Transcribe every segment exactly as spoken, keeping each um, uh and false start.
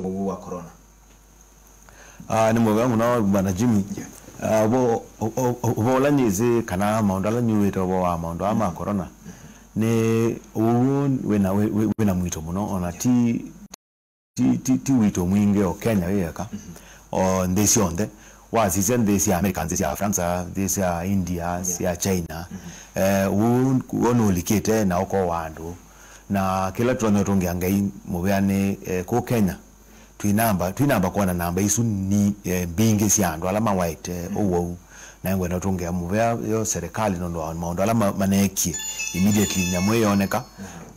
ũwau wa corona? Ah, nĩ mũvea mũno, Bwana Jimmy. Ah, vo, o- o- o- vo ũla nyĩsĩ kana maũndũ ala nyuĩte vo wa maũndũ aa ma corona, nĩ ũwau wĩna, wĩ- wĩ- wĩna mwito mũno, ona ti, ti, ti, ti wito mwingĩ o Kenya wĩ eka, o nthĩ syonthe. Wasisya nthĩ sya America, nthĩ sya Faransa, nthĩ sya India, sya China, eh, ũwau w'o nũlikĩte na ũkowa andũ. Na kĩla tũtonya ũtũngĩa Ngai mũvea nĩ, eh, kũu Kenya, twinamba twinamba kwona namba isu ni, eh, mbingĩ sya andũ ala mawaĩte ũwau. Na ngwenda ũtũngĩa mũvea yo serikali nũndũ wa maũndũ ala ma- maneekie immediately nyamũ ĩyoneka,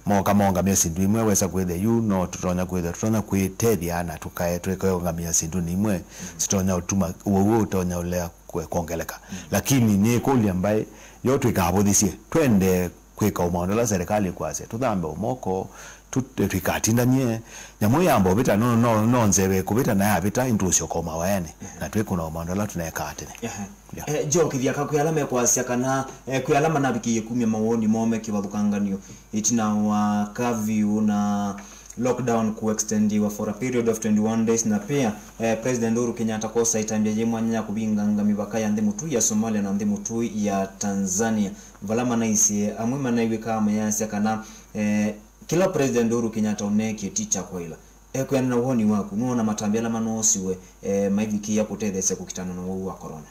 moka mongamya syĩndũ imwe. Wesa kwĩthĩa yu no tũtonya kwĩthĩa tũtonya kwĩtethya na tũkae tũkaũngamĩa syĩndũnĩ imwe sitonya ũtuma ũwau ũtonya ũlea kwe- kwongeleka. Lakini nĩkũlya mbaĩ yo twĩkavũthisye, twende kwĩka o maũndũ ala serikali ĩkwasya, tũthambe o moko, tũ- tũikatindany'e. Nyamũ yamba ũvĩta, no, no, no nzeve ĩkũvĩta na yavĩta, ĩndĩ tũũsyoka o mawayanĩ, na twĩkũna o maũndũ ala tũneekaa tene. Ehe. Yeah. Eh, Joe Kĩthiaka, kwĩ ala mekwasya kana, eh, kwĩ ala manavikĩie kumya mawoni moo me kĩvathũkanganio ĩtina wa curfew na lockdown kũextendiwa for a period of twenty-one days, na pia, eh, President Uhuru Kenyatta kwosa ĩtambya yĩ mwanya ya kũvinganga mĩvaka ya nthĩ mũtũi ya Somalia na nthĩ mũtũi ya Tanzania, vala manaisye amwe manaiw'ĩkaa mayasya kana, eh, kĩla President Uhuru Kenyatta ũneekie ti kya kwaĩla. Ekwĩana na woni waku, nũona matambya ala manoosiwe, eh, maivikĩĩa kũtetheesya kũkitana na ũwau wa corona?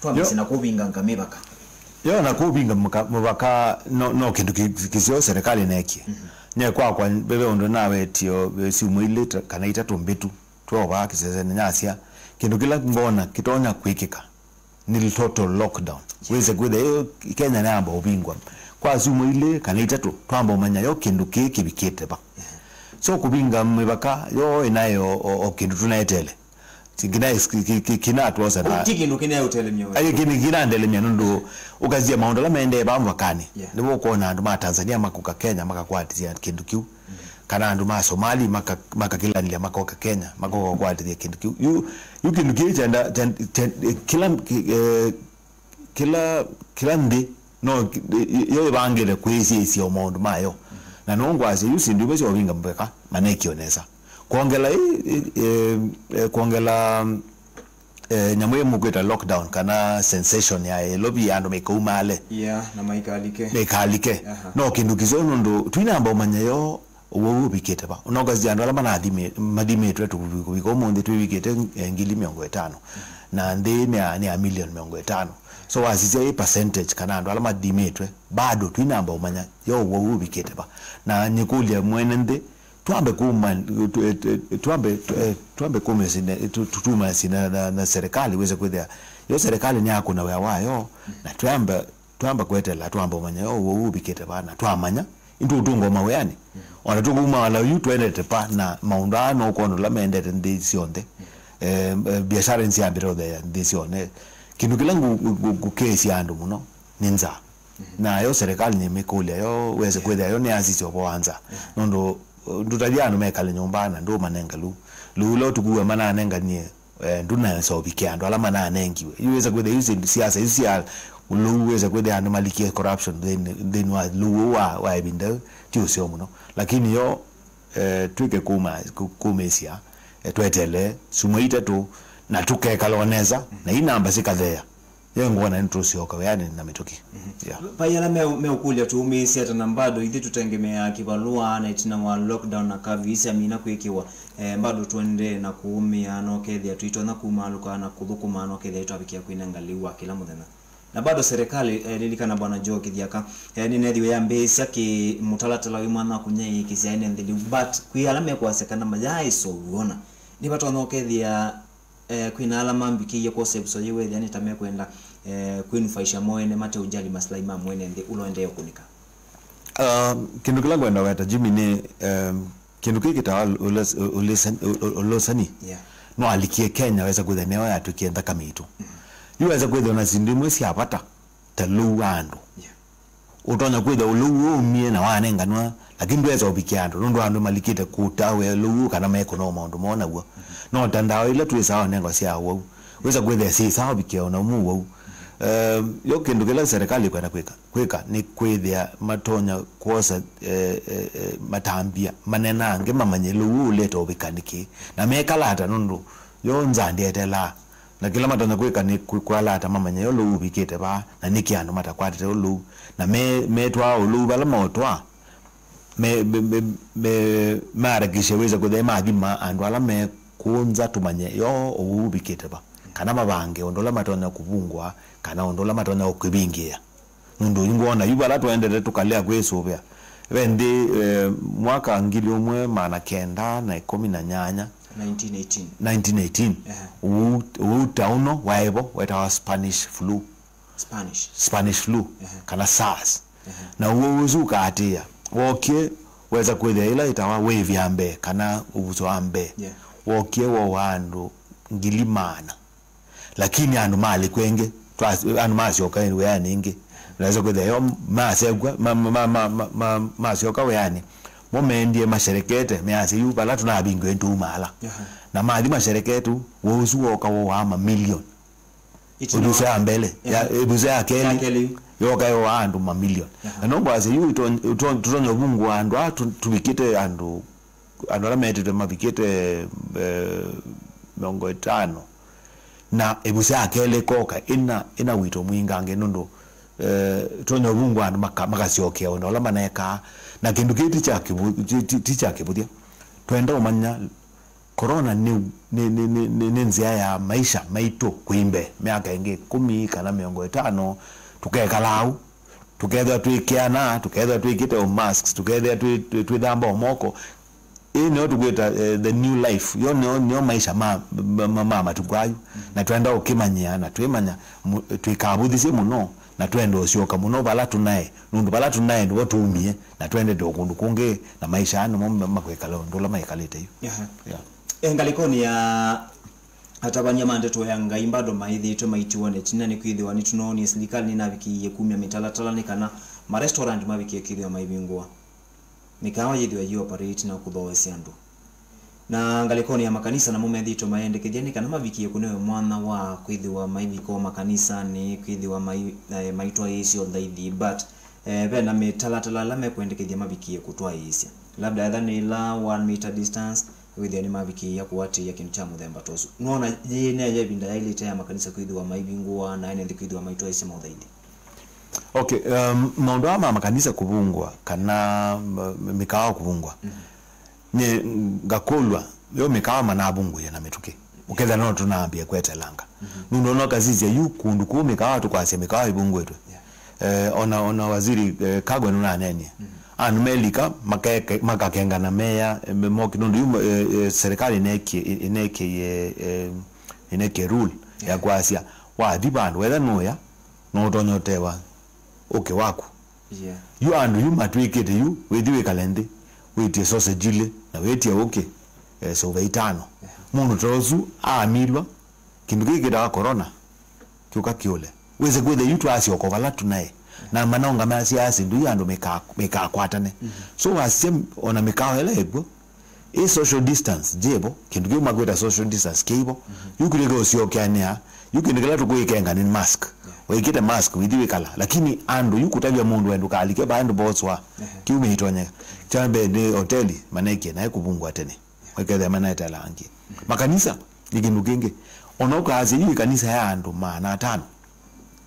Twambĩsye na kũvinganga mĩvaka. Yo, na kũvinga mũka- mũvaka no, no kĩndũ kĩ- kĩseo serikali neekie. Nye kwakwa, veve ũndũ nawetie o, eh, syumwa ilĩ ta- kana itatũ mbĩtu, twovaa kĩseseni nyasya, kĩndũ kĩla ngona kĩtonya kwĩkĩka nĩ total lockdown. Wĩse kwĩthĩa ĩyo Kenya nĩyamba ũvingwa kwa syumwa ilĩ kana itatũ, twamba ũmanya yo kĩndũ kĩĩ kĩvikĩte va. So kũvinga mĩvaka yo ĩnaĩ o, o, o kĩndũ tũnaetele. Kĩna- ki- ki- ki- kinatwosa na ti kĩndũ kĩnaũtelemya we. Ai, kĩnĩ- kĩnandelemya nũndũ ũkasya maũndũ ala maendee vaa mũvakanĩ. Yeah. Nĩvo ũkwona andũ ma Tanzania makũka Kenya makakwatĩsya kĩndũ kĩu, kana andũ ma Somali maka- makakĩlanĩlya makoka Kenya makoka kũkwatĩsya kĩndũ kĩu. Yu, yu kĩndũ kĩĩ kyenda- kyen- kyen- kĩla kĩ- eh, kĩla kĩla nthĩ no yo ĩvangĩte kwĩsĩsya o maũndũ mayo. Na no ngwasya yu syĩndũ imwe sya ũvinga mĩvaka manekĩo nesa. Kwongela ĩ- ĩ- eh, eh, kwongela eh, nyamũ ĩ mũkwĩta lockdown kana sensation ya ĩlovi andũ maikaumaale. Yeah, na maikalike. Maikalike. Aha. No kĩndũ kĩseo nũndũ twinamba ũmanya yo ũwau ũvikĩte va. Ũnokasya andũ ala manathimĩ- mathimĩtwe tũkũvika ũmũnthĩ twĩvikĩte, eh, ngili mĩongo ĩtano. Na nthĩ nĩ ya, nĩ ya milioni mĩongo ĩtano. So wasisya ĩ percentage kana andũ ala mathimĩtwe, bado twinamba ũmanya yo ũwau ũvikĩte va. Na nyĩkũlya mwene nthĩ, twambe kuma, tu- tu- twambe, eh, twambe kuma sine- tu- tu- tuma sine na, na serikali wĩse kwĩthĩa yo serikali nĩyakũna wĩa wayo, na twamba, twamba kwetela, twamba ũmanya yo ũwau ũvikĩte va, na twamanya ĩndĩ ũtũngwa mawĩanĩ. Ona tũkuma ala yu twendete pa na maũndũ aa no ũkwona ũla mendete nthĩ syonthe. Eh, eh, biashara nĩsyambĩte ũtheea nthĩ syonthe. Kĩndũ kĩla ngũ- ngũ- ngũkĩĩsya andũ mũno nĩ nzaa. Nayo serikali nĩmĩkũlya yo wese kwĩthĩa yo nĩyasisya ũvoo wa nzaa. Nũndũ, uh, ndũtavya andũ mekale nyũmba na ndũmanenga lũu. Lũu ũla ũtukua mananenganie, eh, ndũnaesa ũvikĩa andũ ala mananengiwe. Yu wĩsa kwĩthĩa yu syĩndũ siasa isu sya lũu wĩsa kwĩthĩa andũ malikie corruption nthĩnĩ nthĩnĩ wa lũu ũũ wa, wa ĩvinda yĩu ti ũseo mũno. Lakini yo, eh, twĩke kũma- kũ- kũmĩsya, eh, twetele sumwa itatũ na tũkekala o nesa na inamba sikatheea. Ye ngwona nĩtũsyoka wĩanĩ na mĩtũkĩ. Yeah. Vai ala me- meũkũlya tũũmĩĩsye ata na bado ithyĩ tũtengemeaa kĩvalũa na ĩtina wa lockdown na curfew isyamina kwĩkĩwa, eh, bado tũendee na kũũmĩa na ũkethĩa tũitonya kumaalũka na kũthũkũma na ũkethĩa ĩtwavikĩa kwĩnenga lĩu wa kĩla mũthenya. Na bado serikali, eh, lilikana Bwana Joe Kĩthiaka, eh, nĩneethiwe yambĩĩsya kĩ mũtalatala wĩ mwanya wa kũnyaĩĩkĩsya ene nthĩ lĩu, but kwĩ ala mekwasya kana mayaaĩsa ũw'ona nĩvatonya ũkethĩa eh, kwĩna ala mambĩkĩie kwosa ĩvuso yĩu ethĩa nĩ ta mekwenda, eh, kwĩnufaisha mo ene mate ũjali maslahi ma mwene nthĩ ũla ũendee ũkũnĩka. Um, kĩndũ kĩla ngwenda weta Jimmy nĩ, um, kĩndũ kĩĩ kĩtawa ũlũsani. Yeah. No alikie Kenya wesa kwĩthĩa nĩyo yatwĩkie nthakame itũ. Yu wesa kwĩthĩa na syĩndũ imwe sya vata ta lũu wa andũ. Yeah. Ũtonya kwĩthĩa ũlũu ũũmie na wanenganwa, lakini ndwesa ũvikĩa andũ, nũndũ andũ malikĩte kũtawe lũu kana mekũnoo maũndũ moo naw'o. No ta ndawa ila twĩsaa ũnengwa sya ũwau, wĩsa kwĩthĩa syĩsaa ũvikĩa ona ũmwe ũwau. Eh, yo kĩndũ kĩla serikali ĩkwenda kwĩka, kwĩka nĩ kwĩthĩa matonya kwosa, eh, eh, eh, matambya manenange mamanye lũu ũleta ũvika nĩkĩ, na mekala ata, nũndũ yo nza ndyetelaa. Na kĩla matonya kwĩka nĩ kwĩ-, kwĩkala ata mamanye yo lũu ũvikĩte vaa, na nĩkĩ andũ matakwatĩte ũlũu, na me-, metwaa ũlũu vala maũtwaa, me, me, me, me, maharakishe wĩsa kũthĩa mathima andũ ala me kũũ nza tũmanye yo ũu ũvikĩte va, kana mavange ũndũ ũla matonya kũvungũa, kana ũndũ ũla matonya kũkĩvingĩĩa. Nũndũ yu ngwona yu vala tũendete tũkalea kwĩsũvĩa. Ve nthĩ, eh, mwaka ngili ũmwe maana kenda na ĩkũmi na nyanya, nineteen eighteen. Nineteen eighteen, Ehe. ũu, ũu ta ũno waĩ vo wetawa Spanish flu. Spanish. Spanish flu, Ehe. kana SARS. Ehe. Na ũwau ũsu ũkaatĩĩa. Wookie, wesa kwĩthĩa ĩla ĩtawa wave ya mbee, kana ũvuso wa mbee. Yeah. Wookie wooa andũ ngili maana. Lakini andũ malĩkw'a ĩngĩ, twa-, andũ masyoka wĩanĩ ĩngĩ. Wesa kwĩthĩa yo masekw'a, ma-, ma-, masyoka wĩanĩ. Mo meendie masherekete, measya yu vala tũnavingwe nĩtũumaala. Ehe. Na mathi masherekete, ũwau ũsu wooka wooa mamilioni. Ĩtina ĩvuso ya mbele, ya, Ehe. ĩvuso ya kelĩ, Ya kelĩ. yoka yoa andũ mamilioni. Aha. Na no ngwasya yu ito-, ito-, tũtonya ũvungũa andũ aa tũ-, tũvikĩte andũ, andũ ala metĩtwe mavikĩte, eh, mĩongo ĩtano. Na ĩvuso ya kelĩ ĩkoka ĩna, ĩna wito mwingangĩ nũndũ, eh, tũtonya ũvungũa andũ maka-, makasyokea ũndũ ũla manekaa. Na kĩndũ kĩĩ ti kya kĩvu-, ti, ti, ti kya kĩvũthya. Twenda ũmanya Corona nĩ, nĩ, nĩ, nĩ, nĩ, nĩ nzĩa ya maisha maitũ kwĩ mbee, myaka ĩngĩ ĩkũmi kana mĩongo ĩtano, tũkekala au, tũkethwa twĩkĩana, tũkethwa twĩkĩte o masks, tũkethwa twĩ, twĩ, twĩthamba o moko. Ĩĩ nĩyo tũkwĩta, eh, the new life. Yo nĩyo, nĩyo maisha ma, ma, ma, ma matukũ ayu. Na twenda ũkĩmanyĩa na twĩmanya mu-, twĩkavũthisye mũno, na twende ũsyoka mũno vala tũnaĩ, nũndũ vala tũnaĩ nĩvo tũumie, na twendete o kũndũ kũngĩ, na maisha aa nĩmo ma-, makwĩkala ũndũ ũla maikalĩte yu. Aha. Yeah. E, ngalĩkonĩ ya atavany'a ma ndeto ya Ngai bado maĩthĩĩtwe maitiwa na ĩtina, nĩkwĩthĩwa nĩtũnoonie silikalĩ nĩnavikĩie kumya mĩtalatala nĩ kana ma restaurant mavikĩe kwĩthĩwa maivingũa, mĩkaawa yĩthĩwe yĩ operate na kũthooesya andũ. Na ngalĩkonĩ ya makanisa namo methĩĩtwe mayendekethya nĩ kana mavikĩe kũnewe mwanya wa kwĩthĩwa maivika o makanisanĩ, kwĩthĩwa mai-, eh, maitwaĩĩsya ũthaithi, but, eh, ve na mĩtalatala ĩla mekwendekethya mavikĩe kũtwaĩĩsya. Labda etha nĩ ĩla one meter distance, wĩthĩa nĩmavikĩĩa kũatĩĩa kĩndũ kya mũthemba ta ũsu. Nũona yĩĩ neyo ĩvinda yaĩlĩte ya makanisa kwĩthĩwa maivingũa na ene nthĩ kwĩthĩwa maitwaĩĩsya maũthaithi? Okay, um, maũndũ aa ma makanisa kũvungwa kana, uh, mĩkaawa kũvungwa, Mhm. nĩ ngakũlw'a, yo mĩkaawa manavungũie na mĩtũkĩ? Ũkethĩa no tũnambie kwetelanga. Mhm. Nũndũ ona ũkasisya yu kũndũ kũu mĩkaawa tũkwasya mĩkaawa ĩvungũĩtwe. Yeah. Eh, ona, ona waziri, eh, Kagwe nũnanenie. Mhm. Andũ melika, makeke-, makakengana meya, eh, me-, moki, nũndũ yu, eh, eh, serikali ĩnekie, ĩnekie, eh, ĩnekie rule ya Yeah. kwasya, wathi vandũ, wetha nũya, no ũtonya ũtewa ũkĩ waku. Yeah. Yu andũ yu matwĩkĩte yu, wĩthi wĩkale nthĩ, wĩtie sausage ilĩ, na wĩtie ũkĩ, eh, sũva itano. Yeah. Mũndũ ta ũsu aamilwa, kĩndũ kĩĩ kĩtawa corona, kĩũka kĩũle. Wĩse kwĩtha yu twasyoka vala tũnaĩ. Na manaũngamĩasya syĩndũ yu andũ mĩka-, mĩkakwatane. Mhm. So wasisya ona mĩkaawa ĩla ĩkw'o, ĩ social distance, jĩvo, kĩndũ kĩu makwĩta social distance kĩivo. Mhm. Yu kĩlĩke ũsyokeanĩa, yu kĩndũ kĩla tũkwĩkenga nĩ mask. Yeah. Wĩkĩte mask, wĩthi wĩkala. Lakini andũ yu kũtavya mũndũ we ndũkalike vaa ndũvoswa, Ehe. kĩu mĩitonyeka. Kya mbee nĩ hoteli, manekie naĩ kũvungwa tene. Wĩkethĩa manaetelangie. Makanisa, nĩ kĩndũ kĩngĩ. Ona ũkaasya yu ĩkanisa ya andũ maana atano,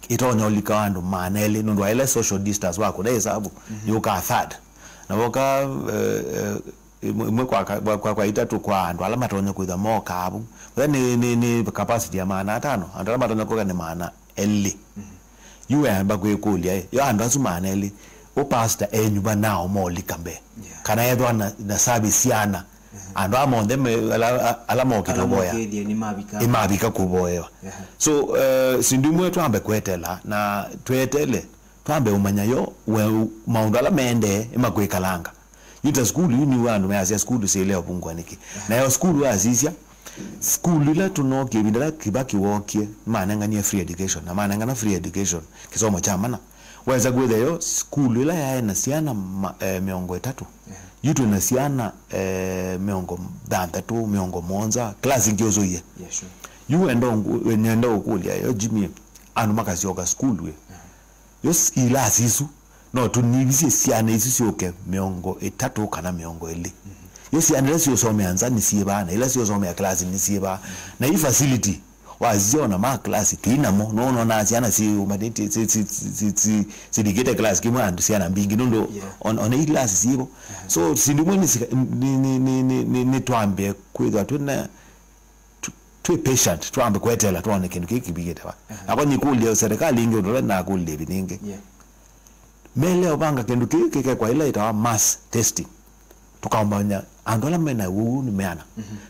ĩtonya ũlika andũ maana elĩ, nũndũ wa ĩla social distance wa kũne ĩsavu, Mhm. yũkaa third. Na woka, eh, eh, ĩmwe, ĩmwe kwa ka-, kwa, kwa, kwa itatũ kwa andũ ala matonya kwĩthwa mokaa vu. Ĩla nĩ, nĩ, nĩ capacity ya maana atano, andũ ala matonya kũka nĩ maana elĩ. Mhm. Yu wamba kwĩkũlya, ĩ, yo andũ asu maana elĩ, ũ pastor enyu va nao molika mbee? Yeah. Kana ethwa na, na service syana, Mhm. andũ aa monthe me, ala, a-, ala mokĩte Ala ũvoya, mokĩthie nĩmavika. Nĩmavika kũvoewa. Yeah. So, eh, sindu imwe twambe kwetela, na twetele, twambe ũmanya yo, we, maũndũ ala meendee, ĩmakwĩkalanga. Yu ta sukulu, yu nĩw'a andũ measya sukulu syĩle ũvungwa nĩkĩ? Nayo sukulu wasisya, sukulu ila tũnookie ĩvinda ĩla Kibaki wookie, manenganie free education, na manengana free education, kĩsomo kya mana. Wesa kwĩthĩa yo sukulu ĩla yaĩ na syana ma-, eh, mĩongo ĩtatũ, yu twĩ na syana, eh, mĩongo thanthatũ, mĩongo mũonza, class ingĩ ũsũie. Yeah, sure. Yu wenda ũngũ-, nenda ũkũlya yo, Jimmy, andũ makasyoka sukulu ĩ. Yo s-, ilasi isu, no tũnivisye syana isu syũke mĩongo ĩtatũ kana mĩongo ĩlĩ. Yo syana ila syũsomea nza nĩsyĩvaa, na ila syũsomea klasi nĩsyĩvaa. Na i facility, wasyona ma klasi, twĩ namo, no nonaa syana syĩũmbanĩtye, syĩ-, syĩ-, syĩ-, syĩ-, syĩlikĩte klasi kĩmwe andũ syana mbingĩ, nũndũ Yeah. on-, ona i klasi syĩvo. So, syĩndũ imwe nĩ sika-, nĩ, nĩ, nĩ, nĩ, nĩ, nĩ twambe kwĩthwa twĩ na, tw-, twĩ patient, twambe kweteela twone kĩndũ kĩĩ kĩvikĩte va. Nakwa nĩkũlya serikali ĩngĩ ũndũ ũla nakũlile ĩvinda ĩngĩ. Yeah. Mele ũvanga kĩndũ kĩĩ kĩkekwa ĩla ĩtawa mass testing. Tũkamanya andũ ala mena ũwau nĩ meana.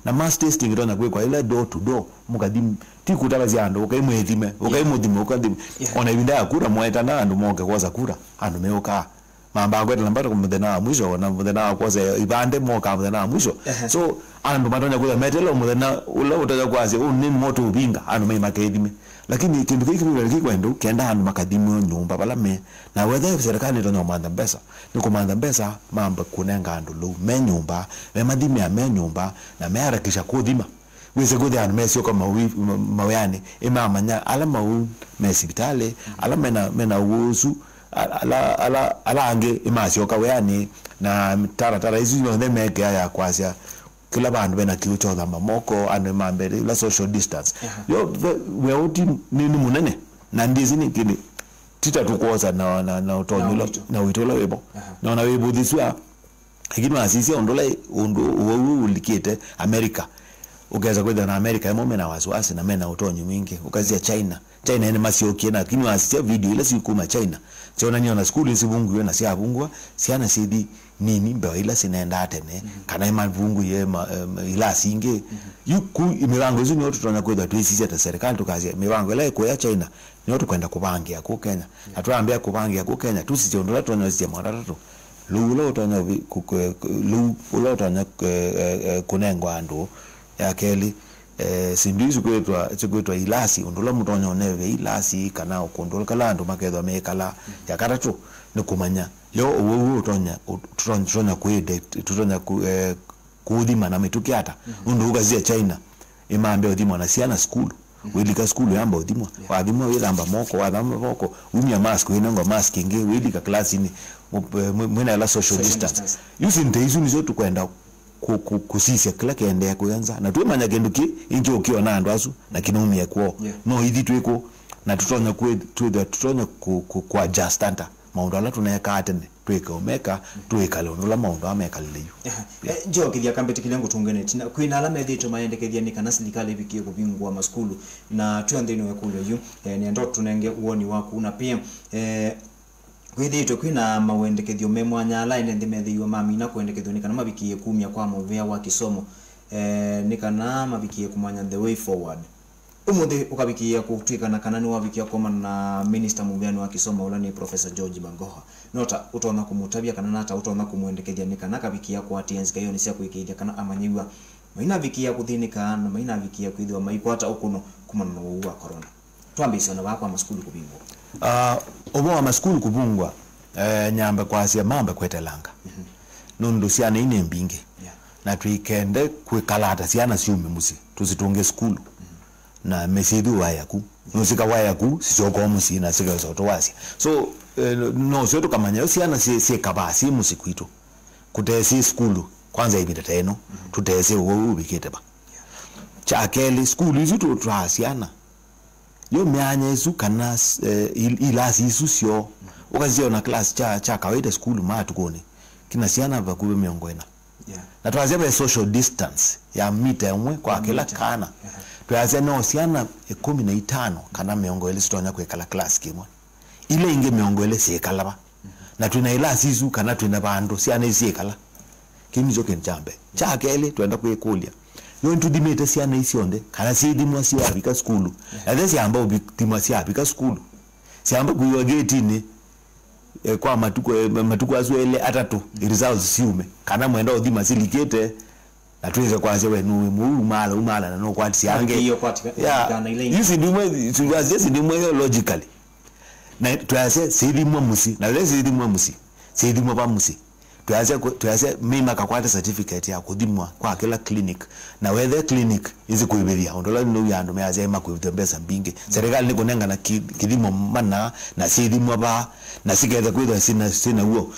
Na mass testing ĩtonya kwĩkwa ĩla door to door, mũkathi, ti kũtavasya andũ, ũkai mwĩthime, ũkai mũthime, ũkathime. Yeah. Ona ĩvinda ya kura, mwaetana andũ moke kwosa kura, andũ meũkaa. Mambaa kwetela mbata kwa mũthenya wa mwisho, na mũthenya wa kwosa ivande mokaa mũthenya wa mwisho. Ehe. So, andũ matonya kwĩthwa meteela mũthenya ũla ũtonya kwasya, "Ũũ nĩ mo tũũvinga," andũ mai makethime. Lakini kĩndũ kĩu kĩvĩvĩla kĩkwendũ, kenda andũ makathimĩwe nyũmba vala me. Na wetha serikali nĩtonya kũmantha mbesa, nĩ kũmantha mbesa, mamba kũnenga andũ lũu me nyũmba, memathimĩa me nyũmba, na meharakisha kũthima. Wĩse kwĩthĩa andũ mesyoka mawi-, ma-, mawĩanĩ, ĩmamanya ala mau me sivitalĩ, ala mena, mena ũwau ũsu, a-, ala, ala, ala angĩ ĩmasyoka wĩanĩ, na taratara isu yonthe mekĩa ya kwasya kĩla vandũ vena kĩu kya ũthamba moko, andũ nĩmambĩte ila social distance. Aha. Yo, ve-, wĩa ũũ ti, nĩ, nĩ mũnene, na ndĩsĩ nĩ kĩndũ, ti ta tũkwosa na, na, na ũtonyi Na ũla, ũito. na ũito ũla wĩvo. Aha. Na ona wĩvũthisw'a, lakini wasisya ũndũ ũla, ũndũ ũwau ũlikĩte America. Ũkesa kwĩthĩa na America ĩmwe mena wasiwasi na mena ũtonyi mwingĩ. Ũkasisya China. China nĩ masyokie, lakini wasisya video ila sikuma China, syonany'a ona sukulu nĩsivunguiwe, na syavungua, syana syĩthi nini mbee wa ila sinendaa tene, kana imavunguie ma-, em, ilasi ingĩ. Yu ku, mĩvango ĩsu nĩyo tũtonya kwĩthwa twĩsisya ta serikali, tũkasya mĩvango ĩla ĩkũya China nĩyo tũkwenda kũvangĩa kũ Kenya. Na twambĩa kũvangĩa kũ Kenya, tũsisye ũndũ ũla tũtonya ũsisya maũndũ atatũ. Lũu ũla ũtonya ũvi-, kũ-, kũ-, kũ-, lũu ũla ũtonya, eh, eh, eh, kũnengwa andũ. Ya kelĩ, eh, syĩndũ isu kwĩtwa, sikwĩtwa ilasi, ũndũ ũla mũtonya ũneve ilasi, kana kũndũ kala andũ makethwa meikala. Ya katatũ, nĩ kũmanya yo ũwau ũtonya, ũ-, tũtonya, tũtonya kũĩde, tũtonya kũ-, eh, kũũthima na mĩtũkĩ ata. Nũndũ ũkasisya China, ĩmambĩa ũthimwa na syana sukulu. Wĩlika sukulu yamba ũthimwa. Wathimwa wĩthamba moko, wathamba moko, umya mask, wĩnengwa mask ĩngĩ, wĩlika klasinĩ, mũ-, eh, mwĩ-, mwĩna ĩla social Social distance. distance. Yu syĩndũ isu nĩsyo tũkwenda kũ-, kũ-, kũsisya kĩla kĩendee kũya nza. Na twĩmanya kĩndũ kĩ, ĩngĩ ũkĩona andũ asu, na kĩnaumie kwoo. Yeah. No ithi twĩkũ, na tũtonya kwĩ-, twĩthwa tũtonya kũ-, kũ-, kũ-adjust ata maũndũ ala tũneekaa tene, twĩke ũmeka, twĩkale ũndũ ũla maũndũ aa mekalile yu. Aha. Yeah. Eh, Joe Kĩthya, kambĩtĩkĩlya ngũtũnge nĩ ĩtina. Kwĩna ala methĩĩtwe mayendekethya nĩ kana silikalĩ ĩvikĩe kũvingũa masukulu, na twĩ nthĩnĩ wa ĩkũlyo yu, eh, nĩenda ũtũnenge woni waku. Na pia, eh, kwĩthĩĩtwe kwĩna mawendekethyo me mwanya ala ene nthĩ methĩiwe mamina kũendekethw'a nĩ kana mavikĩe kumya kwa mũvĩa wa kĩsomo, eh, nĩ kana mavikĩe kũmanya the way forward. Ũmũnthĩ ũkavikĩĩa kũtw'ĩkana kana nĩwavikĩa kũkomana na minista mũvĩanĩ wa kĩsomo, ũla nĩ Professor George Magoha. No ta ũtonya kũmũtavya kana nata ũtonya kũmwendekethya nĩ kana akavikĩĩa kũatĩĩa nzika ĩonĩ sya kũĩkĩĩthya kana amanyĩw'a mainavikĩĩa kũthĩnĩka na mainavikĩĩa kwĩthĩwa maikwata ũkũno kumana na ũwau wa corona. Twambĩĩsye ona vaa kwa masukulu kũvingwa. Ah, ũvoo wa masukulu kũvungwa, eh, nyambe kwasya mambe kwetelanga. Mhm. Nũndũ syana ii nĩ mbingĩ. Yeah. Na tũikende kwĩkala ata syana syume mũsyĩ, tũsitũnge sukulu. Mhm. Na mĩsyĩ ithyĩ wayaku. Nũsika wayaku, sisyoka mũsyĩ na sikesa ũtũwasya. So, eh, no syo tũkamanya yo syana syĩ, syĩkavaa syĩ mũsyĩ kwitũ. Kũtesĩ sukulu, kwanza ĩvinda ta ĩno, tũtesĩ ũwau ũvikĩte va. Kya kelĩ, sukulu isu tũtwaa syana, yo myanya ĩsu kana, eh, il-, ilasi isu syoo, ũkasisya ona class kya, kya kawaida sukulu matukũnĩ, kĩna syana vakuvĩ mĩongo ĩna. Yeah. Na twasya ve social distance ya mita ĩmwe kwa kĩla kana. Yeah. Twasya no syana ĩkũmi na itano kana mĩongo ĩlĩ sitonya kwĩkala class kĩmwe. Ila ingĩ mĩongo ĩlĩ syĩkala va. Na twĩna ilasi isu kana twĩna vandũ syana isu syĩkala. Kĩu nĩkyo kĩndũ kya mbee. Kya kelĩ, twenda kwĩkũlya, yo nĩtũthimĩte syana isu syonthe kana syĩthimwa syavika sukulu? Na ĩla syamba ũthimwa syavika sukulu, syamba kũiwa getinĩ, eh, kwa matukũ, eh, matukũ asu elĩ atatũ, results syume, kana mwenda ũthima silikĩte, na twĩse kwasya we nũĩ mũu, umala, umala, na nũkwatisya angĩ. Ũkwatika, yeah, ũkwatika na ila ingĩ. Yu syĩndũ imwe, syĩndũ imwe yo logically. Na twasya syĩthimwa mũsyĩ, na ĩla syĩthimwa mũsyĩ, syĩthimwa va mũsyĩ. Twĩasya kũ-, twĩasya mĩi makakwate certificate ya kũthimwa kwa kĩla clinic. Na wethe clinic ĩsĩ kũĩvĩthya, ũndũ ũla nũu andũ measya ĩma kũĩvĩthya mbesa mbingĩ. Serikali nĩkũnengana ki-, kĩthimo mana, na syĩthimwa vaa, na siketha kwĩthwa sina, sina uo.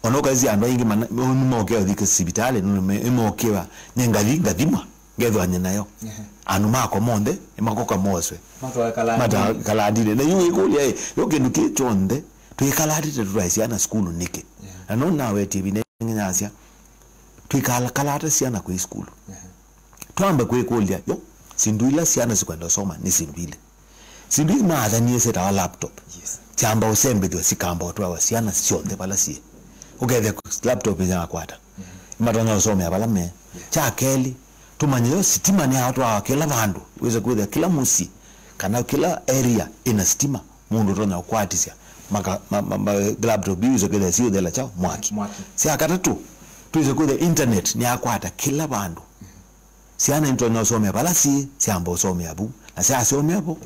Ona ũkaisya andũ aingĩ mana, nĩmokĩa ũthi sivitalĩ, nĩmokĩwa, nĩ ngathi, ngathimwa, ngethwa nyĩ nayo. Ehe. Andũ makwa monthe, nĩmakoka moswe. Matwae kalandinĩ. Matwae kalandinĩ. Na yu wĩkũlya, ĩ, yo kĩndũ kĩ kyonthe, twĩkalatĩte tũtwae syana sukulu nĩkĩ? Yeah. Na no nawetie ĩvinda ĩngĩ nyasya, twĩkakalata syana kwĩ sukulu. Yeah. Twambe kwĩkũlya, yo, sindu ila syana sikwenda ũsoma nĩ sindu ile. Sindu ii maathanie syĩtawa laptop. Yes. Syamba ũsembethw'a, sikamba ũtwawa syana syonthe vala syĩ. Ũkethĩa laptop yakwata. Mm-hmm. Matonya ũsomea vala me. Yeah. Kya kelĩ, tũmanye yo sitima nĩyatwawa kĩla vandũ. Wĩse kwĩthĩa kĩla mũsyĩ, kana kĩla area ĩna sitima, mũndũ ũtonya ũkwatisya. Maka, ma, ma, ma, laptop ii wĩse kwĩthĩa siũthela kyaũ? Mwaki. Mwaki. Sya katatũ, twĩse kwĩthĩa internet nĩyakwata kĩla vandũ. Mm-hmm. Syana nitonya ũsomea vala syĩ, syamba ũsomea vu. Na syasomea vo,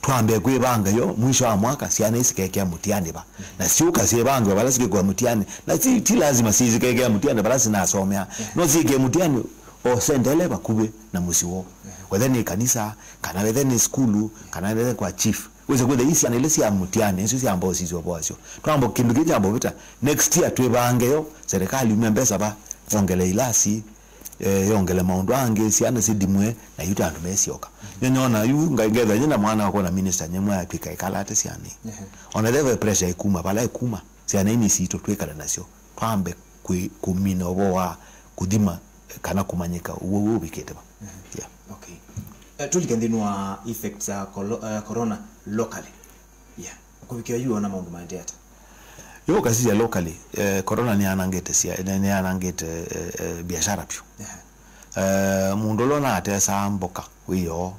twambe kwĩvanga yo, mwisho wa mwaka, syana isikekea mũtiani va. Na syũka syĩvangwe vala sikekea mũtiani. Na ti, ti lazima syĩsikekea mũtiani vala sinasomea. No syĩkee mũtiani o sendele vakuvĩ na mũsyĩ woo. Wethe nĩ kanisa, kana wethe nĩ sukulu, kana wethe kwa chief. Wĩse kwĩtha ii syana ila sya mũtiani, isu syamba ũsisya ũvoo wasyo. Twamba kĩndũ kĩu kyamba ũvĩta, next year twĩvange yo, serikali umya mbesa va, yongele ilasi, eh, yongele maũndũ angĩ, syana sidimwe, na yu ta andũ mesyoka. Nyo nyona yu, nga-, ngetha nyina mwana wakwa na minister, nyimwe atwĩka ĩkalate syana. Ehe. Ona theve pressure ikuma, vala ikuma, syana ini sitũ twĩkale nasyo. Twambe kwĩ-, kũmina ũvoo wa kũthima, eh, kana kũmanyĩka ũwau ũvikĩte va. Ehe. Yeah. Okay. Eh, tũlike nthĩnĩ wa effects za colo-, eh, corona locally. Yeah. Kũvikĩa yu ona maũndũ maendee ata? Yo, kasisya locally, eh, corona nĩyanangĩte sia-, nĩ-, nĩyanangĩte, eh, eh, biashara vyũ. Yeah. Eh, mũndũ ũla ũnatesaa mboka wĩoo,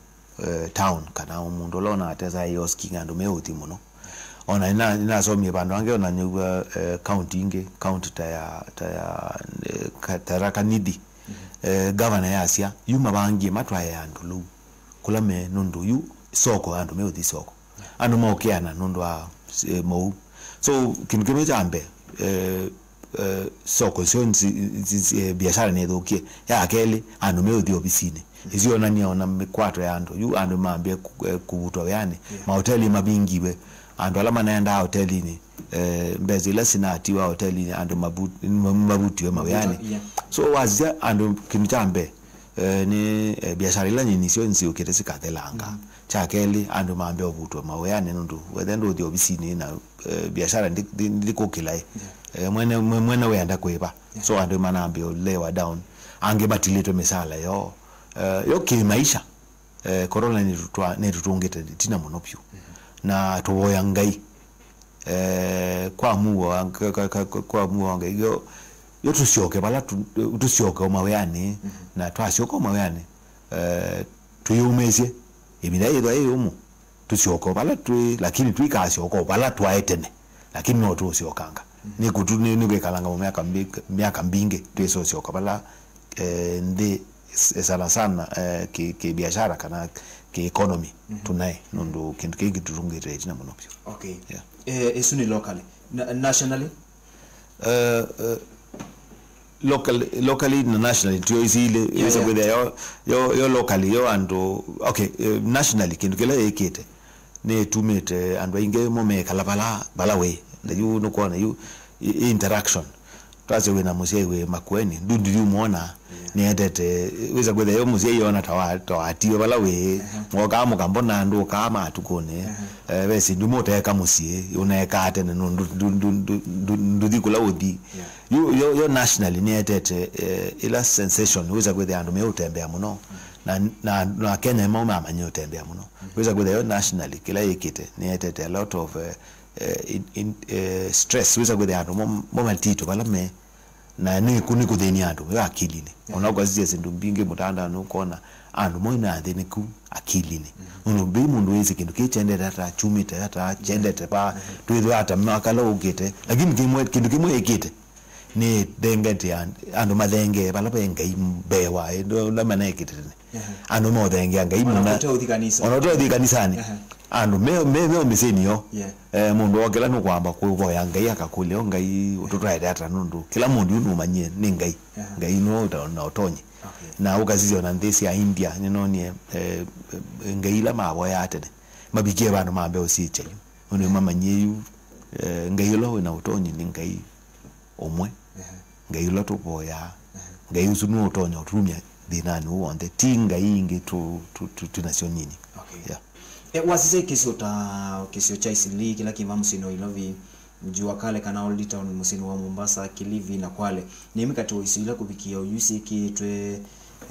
eh, town, kana mũndũ ũla ũnatesaa ĩoskinĩ andũ meũthi mũno. Ona nĩna-, nĩnasomie vandũ angĩ, ona nyĩw'a, eh, county ingĩ, county ta ya, ta ya, eh, ka-, Tharaka Nithi. Mhm. Eh, governor yasya, yu mavangie matwae andũ lũu kũla me nũndũ yu soko, andũ meũthi soko. Andũ maũkeana nũndũ wa, eh, mou. So, kĩndũ kĩmwe kya mbee, eh, eh, soko syo nzi-, nzi-, nzi-, eh, biashara nĩthũkie. Ya kelĩ, andũ meũthi ovisinĩ. Isionania ona mĩkwato ya andũ. Yu andũ mambie ku-, eh, kũvutwa wĩanĩ. Yeah. Mahoteli mavingiwe. Andũ ala manaendaa hotelinĩ, eh, mbesa ila sinatiwa hotelinĩ, andũ mavu-, ma-, mavutiwe mawĩanĩ. Yeah. So, wasisya andũ kĩndũ kya mbee, eh, nĩ, eh, biashara ila nyinyi syo nziũkĩte sikathelanga. Mm. Kya kelĩ, andũ mambe ũvutwa mawĩanĩ nũndũ wethe ndũthi ovisinĩ na, eh, biashara ndi-, ndi-, ndikũkĩla, eh. Yeah. Eh, mwene, mwe-, mwene wĩenda kwĩva. Yeah. So andũ manambe ũlewa down. Angĩ matilĩtwe mĩsala yoo. Eh, yo kĩmaisha, eh, corona nĩtũtwa-, nĩtũtũngĩte tina mũno vyũ. Mm-hmm. Na tũvoya Ngai, eh, kwa muo wa, ka, ka, ka, ka, kwa muo wa Ngai, yo, yo tũsyoke vala tu-, tũsyoke o mawĩanĩ, mhm, na twasyoka o mawĩanĩ, eh, twĩyũmĩĩsye, ĩvinda yĩthwa yĩ yũmũ, tũsyoke o vala twĩ, lakini tũikasyoka o vala twaĩ tene, lakini no tũũsyokanga. Mhm. Nĩ kũtu-, nĩ, nĩ kwĩkalanga mo myaka mbi-, myaka mbingĩ, twĩsosyoka vala, eh, nthĩ s-, sana sana, eh, ki, ki biashara kana ki economy, mhm, tunaĩ, nũndũ kĩndũ kĩngĩ tũtũngĩte ĩtina mũno vyũ. Okay. Yeah. Eh, ĩsu nĩ locally. Na, nationally? Eh, eh, local-, locally na nationally, tio isi ilĩ, yeah, ĩsa, yeah, kwĩthĩa yo, yo, yo locally, yo andũ, okay, eh, nationally, kĩndũ kĩla yĩkĩte, nĩtumĩte andũ aingĩ mo mekala vala, vala wĩ. Na yu nũkwona yu, i, i interaction. Twasye wĩna mũsyai wĩ Makueni, ndundi yu mwona, yeah, nĩetete, wĩsa kwĩthĩa yo mũsyai yona ta wa, ta watiwe vala wĩ, uh-huh, mwokaa mũkambona andũ kaa matukũnĩ, uh-huh, eh, ve sindu mũteka mũsyĩ, ũnekaa tene nũndũ ndu-, ndu-, ndu-, ndu-, nduthi kũla ũthi. Yeah. Yu, yo, yo nationally nĩetete, eh, ila sensation, wĩsa kwĩthĩa andũ meũtembea mũno, mm, na, na, na Kenya mo mamanyie ũtembea mũno. Mm. Wĩsa kwĩthĩa yo nationally, kĩla yĩkĩte, nĩetete a lot of, eh, eh, in, in, eh, stress, wĩsa kwĩthĩa andũ mo, mo matito vala me, na nĩ kũ-, nĩ kũthĩnia andũ, yo akilinĩ. Yeah. Ona ũkasisya sindu mbingĩ mũtandaonĩ ũkona andũ mo nĩ athĩnĩku akilinĩ. Mm. Nũndũ mbei mũndũ wĩsĩ kĩndũ kĩĩ kyendete ata, kyumĩte ata, kyendete pa, mm, twĩthwa ata makala ũkĩte, lakini kĩmwe, kĩndũ kĩmwe ĩkĩte, Nĩthengete and-, andũ mathengee vala ve Ngai mbee wa, ĩ, ndo-, ndo manaekĩte tene. Ehe. Andũ maũthengea Ngai. Ona mũna, ũte ũthi kanisa. Ona ũte ũthi kanisanĩ. Ehe. Andũ me, me, me mĩsyĩnĩ yo. Yeah. Eh, mũndũ okĩla nũkwamba kũvoya Ngai akakũlya, "O Ngai, ũtũtwaĩte ata?" Nũndũ kĩla mũndũ yu nũmanyie nĩ Ngai. Ehe. Ngai nĩwe ũta-, na ũtonyi. Okay. Na ũkasisya ona nthĩ sya India, nĩnonie, eh, eh, ngai ila mavoyaa tene. Mavikie vandũ mambe ũsyĩkya yu. Nũndũ mamanyie yu, eh, Ngai ũla wĩ na ũtonyi nĩ Ngai ũmwe. Ehe. Ngai ũla tũvoyaa. Ehe. Ngai ũsu nĩwe ũtonya ũtumya thĩnanĩ ũũ w'onthe. Ti ngai ingĩ tũ-, tũ-, tũ-, twĩ nasyo nini. Okay. Yeah. E, wasisya kĩsio ta kĩsio kya Eastleigh kĩla kĩma mũsyĩnĩ wa Ilovi, Jua Kale kana Old Town mũsyĩnĩ wa Mombasa, Kilifi na Kwale. Nĩ ĩmwe katĩ wa isio ila kũvikĩa oyu syĩkĩĩtwe,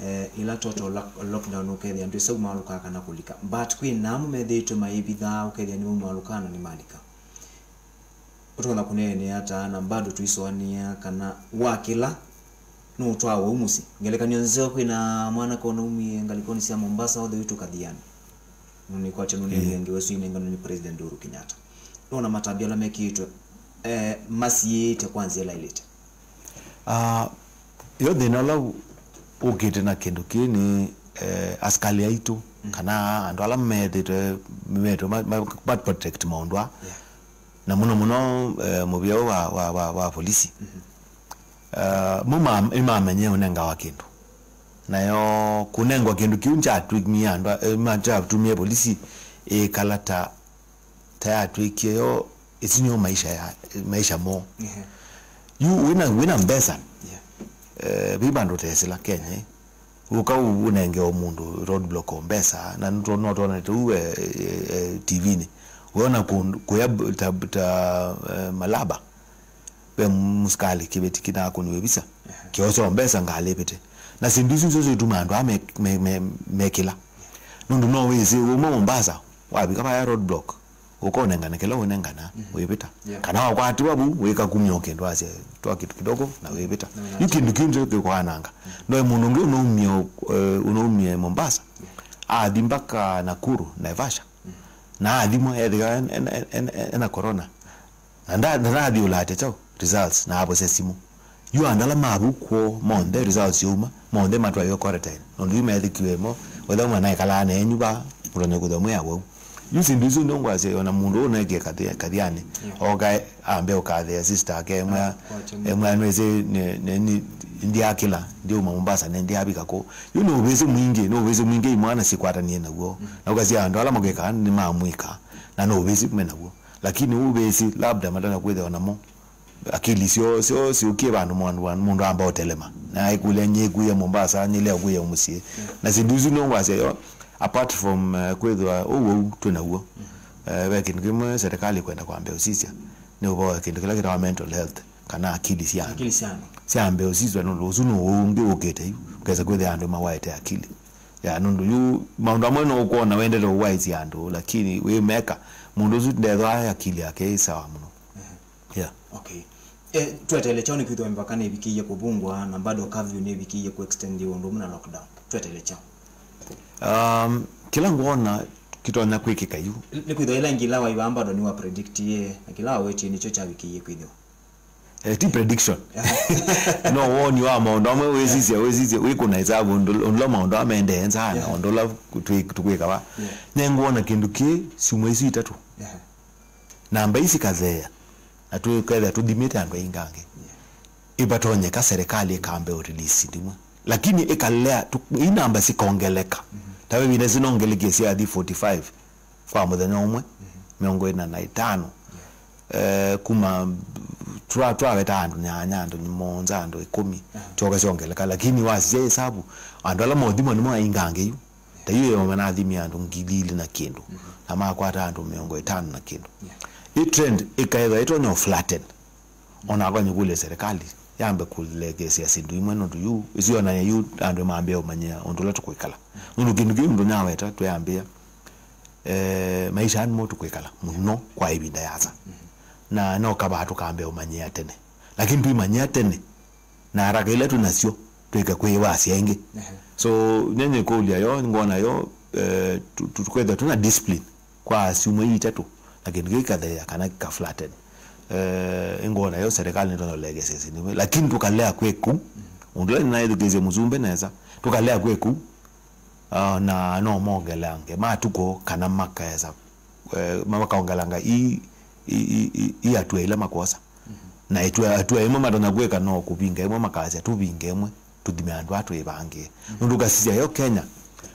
eh, ila total lock-, lockdown ũkethĩa ndwĩsa umaalũkaa kana kũlika. But kwĩ na amwe methĩĩtwe mayĩvithaa ũkethĩa nĩmaumalũkaa na nĩmalika. Ũtonya kũneenea ata na bado tũisũanĩa kana wakĩla nũũtwaa ũu mũsyĩ? Ngelekany'o nzeo, kwĩ na mwana konaumie ngalĩkonĩ sya Mombasa all the way to Kathiani. Nũnĩkwatya nũnĩw'ĩa ngewa ĩsu inenganwe nĩ President Uhuru Kenyatta. Nũona matambya ala mekĩĩtwe, eh, masiĩĩte kwa nzĩa ĩla ĩlĩte. Ah, yo thĩna ũla ũkĩte na kĩndũ kĩĩ nĩ, eh, asikalĩ aitũ, mm, kana andũ ala methĩtwe, metwe ma, ma, ma protect maũndũ aa. Yeah. Na mũno mũno, eh, mũvĩa ũũ wa, wa, wa, wa polisi. Mhm. Eh, mo ma, nĩmamenye ũnengawa kĩndũ. Nayo kũnengwa kĩndũ kĩu nkyatw'ĩkie andũ, eh, ma-, kyatumie polisi ĩkala ta, ta yatw'ĩkie yo, ĩsu nĩyo maisha ya, maisha moo. Ehe. Yu wĩna, wĩna mbesa. Yeah. Eh, vi vandũ ũtesĩla Kenya, eh. Ũka ũ-, ũnenge o mũndũ road block o mbesa, na nĩtwo-, no twonete ũu, eh, eh, eh, T V-nĩ. Wĩona kũndũ, kũya b-, ta, ta, eh, Malaba. Ve mũsikalĩ kĩveti kĩnakũniwe visa. Ehe. Kĩosya o mbesa ngalĩvĩte. Na syĩndũ isu nĩsyo syĩtuma andũ aa me, me, me, mekĩla. Nũndũ no wĩsĩ, uma Mombasa, wavika vaya road block, ũkonengana kĩla ũnengana, mhm, wĩvĩta. Yeah. Kana wakwatiwa vu, wĩka kumya o kĩndũ, asya, "Twa kĩndũ kidogo," na wĩvĩta. Na wĩna yu kĩndũ kĩu ndio kĩkwananga. Mhm. Ndoe mũndũ ũngĩ ũnaumie, eh, ũnaumie Mombasa, yeah, athi mpaka Nakuru, Naivasha. Mhm. Na athimwa, ethĩwa en-, en-, en-, en-, ena corona. Na nda-, na ndathi ũlatya kyaũ results, na avosya simũ. Yu andũ ala ma vu kwoo monthe results yauma, monthe matwaiwe quarantine. Nũndũ yu methĩkiwe mo, wetha mwana ekalaa na enyu va, mũtonya kwĩthwa mwĩ awau. Yu syĩndũ isu ndio ngwasya ona mũndũ ũũ naekie Kathi-, Kathiani, yeah, oka ambe ũkathea sister ake, emwe, ah, kwacha emwe anwĩsĩ nĩ, nĩ, nĩ, ndiakĩla, ndiuma Mombasa, nĩ ndiavika kũ. Yu nĩ ũvĩsĩ mwingĩ, nĩ ũvĩsĩ mwingĩ imwana sikwatanie naw'o. Mm. Na ũkasya andũ ala makwĩkaa nĩ mamwĩka, na nĩ ũvĩsĩ me naw'o. Lakini ũvĩsĩ labda matana kwĩthĩwa namo. Akili syoo, syoo syũkie vandũ mũndũ, mũndũ amba ũtelema. Na aikũlya nyĩkuie Mombasa, nyĩlea kuia mũsyĩ. Mm. Na syĩndũ isu nĩngwasya yo, apart from, eh, kwĩthĩwa ũwau twĩ naw'o. Mm. Eh, ve kĩndũ kĩmwe serikali kwenda kwambĩa ũsisya, nĩ ũvoo kĩndũ kĩla kĩtawa mental health, kana akili sya andũ. Akili sya andũ. Syambĩa ũsisya nũndũ ũsu nĩ ũwau ũngĩ ũkĩte yu. Ũkesa kwĩthĩa andũ mawaĩte akili. Ya, nũndũ yu, maũndũ amwe no ũkwona wendete ũwaĩsya andũ, lakini wĩmeka, mũndũ ũsu ndethwa akili yake ĩ sawa mũno. Ehe. Yeah. Okay. Eh, tweteele kyaũ nĩkwĩthĩwa mĩvaka nĩvikĩie kũvungwa na bado curfew nĩvikĩie kũextendiwa ũndũ ũmwe na lockdown? Tweteele kyaũ? Um, kĩla ngwona kĩtonya kwĩkĩka yu. Nĩkwĩthĩwa ĩla ĩngĩ ĩla waĩvaa bado nĩwa predictie, na kĩla wawetie nĩkyo kyavikĩie kwĩthĩwa. Eh, ti prediction. No woni wa maũndũ amwe wĩsisya, wĩsisya, wĩkũna ĩsavu ũndũ, ũndũ maũndũ amendee nza na, yeah, ũndũ ũla twĩ-, tũkwĩka va. Yeah. Nĩngwona kĩndũ kĩ syumwa isu itatũ. Yeah. Namba isi katheea, na tũkethĩa tũthimĩte andũ aingangĩ. Yeah. Ĩvatonyeka serikali ĩkambe ũtilisi ndimwe. Lakini ĩkalea, tũ-, i namba sikongeleka. Mm-hmm. Ta vĩvinda sinongelekie syathi forty-five kwa mũthenya ũmwe, mm-hmm, mĩongo ĩna na ĩtano. Yeah. Eh, kuma twa-, twaweta andũ nyanya, andũ mũonza, andũ ĩkũmi, aha, tyoka syongeleka. Lakini wasisya ĩsavu, andũ ala mothimwa nĩmo aingangĩ yu. Ta yu ĩyo manathimie andũ ngili ilĩ na kĩndũ, mhm, na makwata andũ mĩongo ĩtano na kĩndũ. Yeah. Ĩ trend ĩkaĩthwa ĩtonya flatten. Ona akonye kũlya serikali yambe kũlekeesya syĩndũ imwe, nũndũ yu ĩsionany'a yu andũ mambĩe ũmanyĩa ũndũ ũla tũkwĩkala. Nũndũ kĩndũ kĩu ndũnyaweta twĩambĩa, eh, maisha nĩmo tũkwĩkala mũno kwa ĩvinda yasa. Mhm. Na no kavaa tũkambe ũmanyĩa tene. Lakini tũimanyĩa tene, na haraka ila twĩ nasyo, twĩke kwĩwasya ĩngĩ. Ehe. So, nyenye kũlya yo, ngwona yo, eh, tu-, tu-, tũkwĩthwa tũna discipline kwa syumwa ii itatũ, na kĩndũ kĩu kĩkatheea kana kĩka flatten. Eh, ĩngona yo serikali nĩtũnolekesya sinimwe, lakini tũkalea kwĩ kũu. Ũndũ ũla nĩnaĩthukĩĩsye mũsumbĩ nesa, tũkalea kwĩ kũu. Ah, na no mongelange matukũ kana makaesa, eh, makaongelanga i, i, i, i, i atua ila makwosa. Na itua, atua imwe matonya kwĩka no kũvinga imwe, makasya tũvinge imwe, tũthime andũ aa twĩvangĩe. Nũndũ ũkasisya yo Kenya,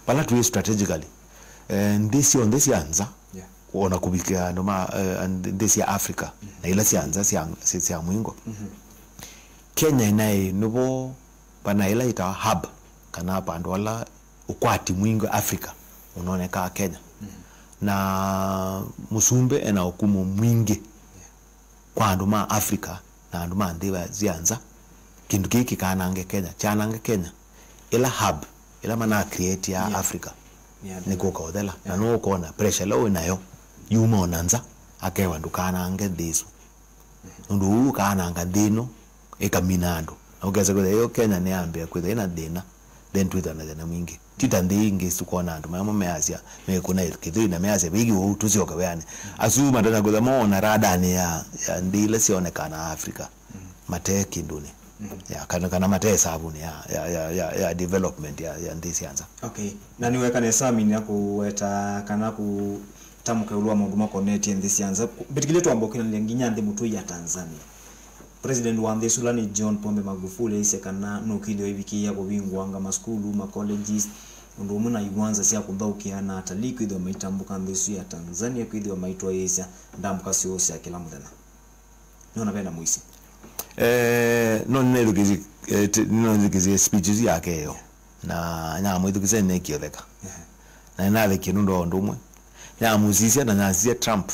vala twĩ strategically, eh, nthĩ syonthe sya nza, Yeah. ona kũvikĩa andũ ma, eh, nthĩ sya Africa, na ila sya nza sya, sya, sya mũingo. Kenya ĩnaĩ nĩvo vana ĩla ĩtawa hub, kana vandũ vala ũkwati mwingĩ Africa ũnonekaa Kenya. Na mũsumbĩ ena ũkumũ mwingĩ kwa andũ ma Africa na andũ ma nthĩ wa, sya nza. Kĩndũ kĩĩ kĩkanange Kenya, kyanange Kenya, ĩla hub ĩla mana create ya Yeah. Africa Yeah, nĩ kũka ũthela. Na Yeah. nũkona pressure ĩla wĩ nayo yuma ona nza, akewa ndũkanange nthĩ ĩsu. Nũndũ ũu ũkaananga nthĩ ĩno, ĩkamina andũ. Na ũkesa kwĩthĩa yo Kenya nĩyambĩa kwĩthĩa ĩna thĩna, then twĩthwa na thĩna mwingĩ. Ti ta nthĩ ingĩ tũkona andũ mamwe measya, mekũna kĩthũi na measya, "Vĩgi ũu, tũsyoke wĩanĩ." Asu matonya kwĩthĩa moona radanĩ ya, ya nthĩ ila syonekanaa Africa, mate kĩndũnĩ. Ya, kana, kana mate savunĩ ya, ya, ya, ya, ya development ya, ya nthĩ sya nza. Okay. Na nĩweka nesa amini ya kũweta kana kũ, ta mũkaĩlu wa maũndũ makonetye nthĩ sya nza. Mbĩtĩkĩlye twamba ũkĩnanĩlya nginya nthĩ mũtũi ya Tanzania. President wa nthĩ ĩsu ũla nĩ John Pombe Magufuli aisye kana nũkĩthĩwa ĩvikĩĩa kũvingũanga masukulu, ma colleges, ũndũ ũmwe na iwanza sya kũthaũkĩa na atalii kwĩthĩwa maitambũka nthĩ ĩsu ya Tanzania kwĩthĩwa maitwaĩĩsya ndambũka syoo sya kĩla mũthenya. Nĩona vena mũisyo. Eh, no nĩnaĩthukĩsye, eh, te-, nĩnaĩthukĩsye speech ĩsu yake ĩyo. Na nyamwĩthukĩsya nĩkĩotheka. Na nĩnathekie nũndũ wa ũndũ ũmwe. Nyamũsisya na nyasisya Trump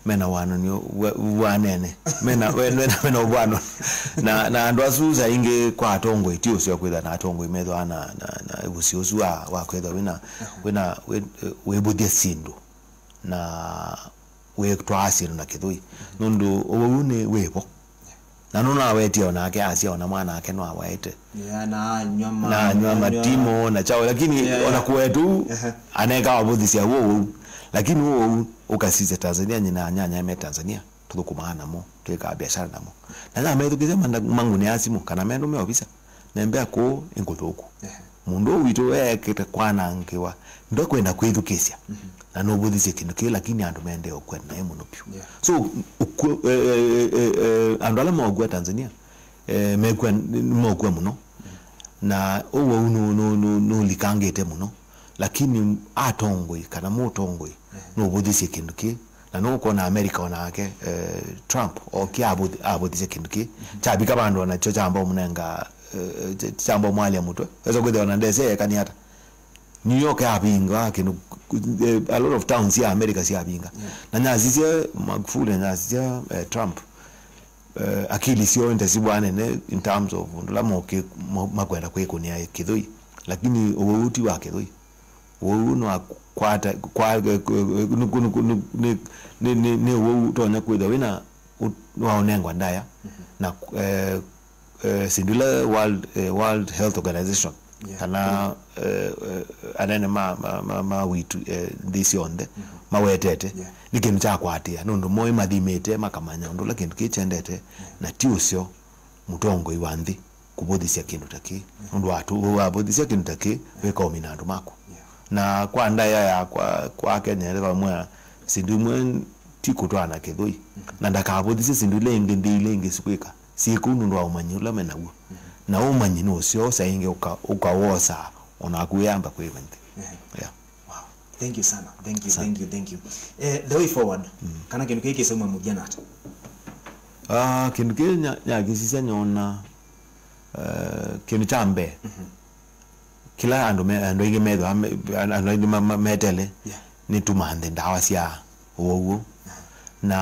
mena wananio wa, wanene. Mena, we-, mena, mena ũvwano. Na, na andũ asu saa ingĩ kwa atongoi, ti ũseo kwĩtha na atongoi methwa na, na, na ũsio ũsu wa, wa kwĩtha wĩna, wĩna, wĩ-, wĩvũthya syĩndũ. Na wĩtwaa syĩndũ na kĩthũi. Nũndũ ũwau nĩ wĩvo. Na nũnawetie onake asya ona mwanake nwawaĩte. Yeah, na anywa ma-, na anywa anywa matimo na chao, lakini Yeah. ona kũweta ũu, Ehe. aneka wavũthisya ũwau. Lakini ũwau ũkasisya Tanzania, nyina anyanya me Tanzania, tũthũkũmaa namo, twĩkaa biashara namo. Na nyamethukĩsya mangũnĩa simũ kana mendũmĩa ovisa. Nembea kũũ ĩngũthũku. Ehe. Mũndũ ũũ witũ eekĩte kwanangĩwa, ndekwenda kwĩthukĩĩsya. Na nũvũthisye kĩndũ kĩĩ, lakini andũ mendee ũkw'a naĩ mũno vyũ. Yeah. So, ũkw'ũ, eh, eh, eh, eh, andũ ala maũkw'a Tanzania, eh, mekw'a, nĩmaũkw'a mũno. Na ũwau nũ-, nũ-, nũ-, nũlikangĩte mũno. Lakini atongoi, kana mũtongoi, nũvũthisye kĩndũ kĩĩ. Na nũkwona America onake, eh, Trump, okie avũthi-, avũthisye kĩndũ kĩĩ. Kyavika vandũ onakyo kyamba ũmũnenga, eh, ky-, kyamba ũmwalya mũtwe. Wesa kwĩthĩwa ona ndesĩ ekani ata. New York yavinga kĩndũ, eh, a lot of towns ya America syavinga. Na nyasisya Magufuli, na nyasisya, eh, Trump, eh, akili syoo ndesibwa nene in terms of ũndũ ũla moki-, mo-, makwenda kwĩkũnĩa kĩthũi. Lakini ũwau ti wa kĩthũi. Ũwau nĩwakwata, kwa, nĩ, nĩ, nĩ, nĩ, nĩ, nĩ ũwau ũtonya kwĩthwa wĩna, nĩwaũnengwa ndaya. Na, eh, eh, syĩndũ ila World, eh, World Health Organization, Yeah. kana, eh, eh, anene ma, ma, ma, ma witũ, eh, nthĩ syonthe, mawetete, Yeah. nĩ kĩndũ kya kũatĩĩa, nũndũ moĩ mathimĩte, makamanya ũndũ ũla kĩndũ kĩĩ kyendete, na ti ũseo mũtongoi wa nthĩ kũvũthisya kĩndũ ta kĩĩ. Nũndũ watũ-, wavũthisya kĩndũ ta kĩĩ, wĩkaũmina andũ maku. Na kwa ndaĩa yakwa, kwa Kenya, ĩla vamwe syĩndũ imwe ti kũtwaana kĩthũi. Na ndakavũthisye syĩndũ ila ingĩ, nthĩ ila ingĩ sikwĩka. Syĩ kũu nũndũ wa ũmanyi ũla me naw'o. Na ũmanyi nĩ ũseo, saa ingĩ ũka-, ũkawosaa, o naku wĩamba kwĩva nthĩ. Yeah. Wow. Thank you sana. Thank you, Sana. thank you, thank you. Eh, the way forward, kana kĩndũ kĩĩ kĩsauma mũthya nata? Ah, kĩndũ kĩĩ nya-, nyakĩsisya nyona, eh, kĩndũ kya mbee, kĩla andũ me-, andũ aingĩ methwa me-, andũ aingĩ ma-, ma-, metele, Yeah. nĩ tũmanthe ndawa sya ũwau ũũ. Na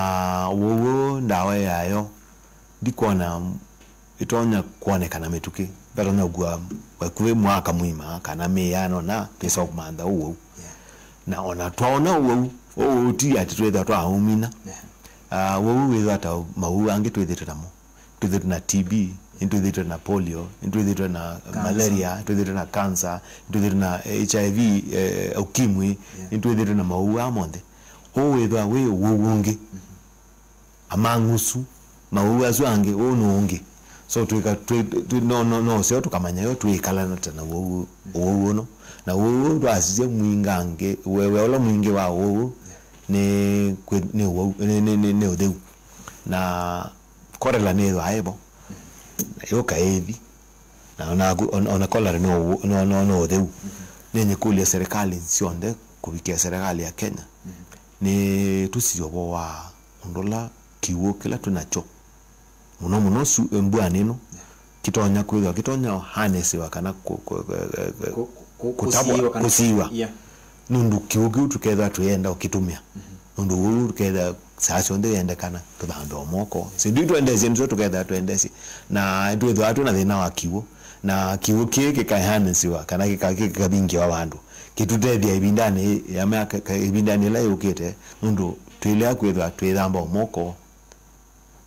ũwau ũũ ndawa yayo ndikwona ĩtonya kwonekana mĩtũkĩ. Vatonya kũkua vakuvĩ mwaka mũima kana mĩĩ yana ũna twĩsa kũmantha ũwau. Yeah. Na ona twaona ũwau, ũwau ti atĩ twĩthwa twaũmina. Yeah. Ah, ũwau wĩthwa ta mawau angĩ twĩthĩtwe namo. Twĩthĩtwe na T B, nĩtwĩthĩtwe na polio, nĩtwĩthĩtwe na Cancer. malaria, nĩtwĩthĩtwe na cancer, nĩtwĩthĩtwe na H I V, eh, ukimwi, Yeah. nĩtwĩthĩtwe na mawau aa monthe. Ũũ wĩthwa wĩ ũwau ũngĩ. amang'usu, mawau asu angĩ, ũũ nĩ ũngĩ. So twĩka, twĩ, twĩ, no, no, no ũseo tũkamanya yo twĩkalana ta na ũwau, ũwau ũno. Na ũwau ũũ twasisya mwingangĩ, we, we ũla mwingĩ wa ũwau ũũ nĩ kwĩ, nĩ ũwau, nĩ, nĩ, nĩ, nĩ ũtheu. Na korela nĩthwa ĩvo. Na yũka ĩthi. Na ona, ona, ona kolera no, no, no, no ũtheu. Nĩnyĩkũlya serikali syonthe, kũvikĩa serikali ya Kenya. Nĩ tũsie ũvoo wa ũndũ ũla kĩw'ũ kĩla twĩ nakyo, mũno mũno su-, mbũanĩ ĩno, kĩtonya kwĩthwa, kĩtonya harnessiwa kana kũ-, kũ-, kũ-, kũ-, kũ-, kũ-, kũtabwa, kũsiiwa kana kũsiiwa. Yeah. Nũndũ kĩw'ũ kĩu tũkethwa twĩenda ũkĩtũmĩa. Nũndũ ũu tũkethwa saa syonthe yendekana tũthambe o moko. Syĩndũ ii twendeesye nĩsyo tũkethwa twendeesye. Na twĩthwa twĩ na thĩna wa kĩw'ũ. Na kĩw'ũ kĩĩ kĩkaenhanĩsiwa kana kĩka-, kĩkavingĩwa vandũ. Kĩtũtethya ĩvindanĩ ya myaka, ka-, ĩvindanĩ ĩla yũkĩte. Nũndũ twĩlea kwĩthwa twĩthamba o moko.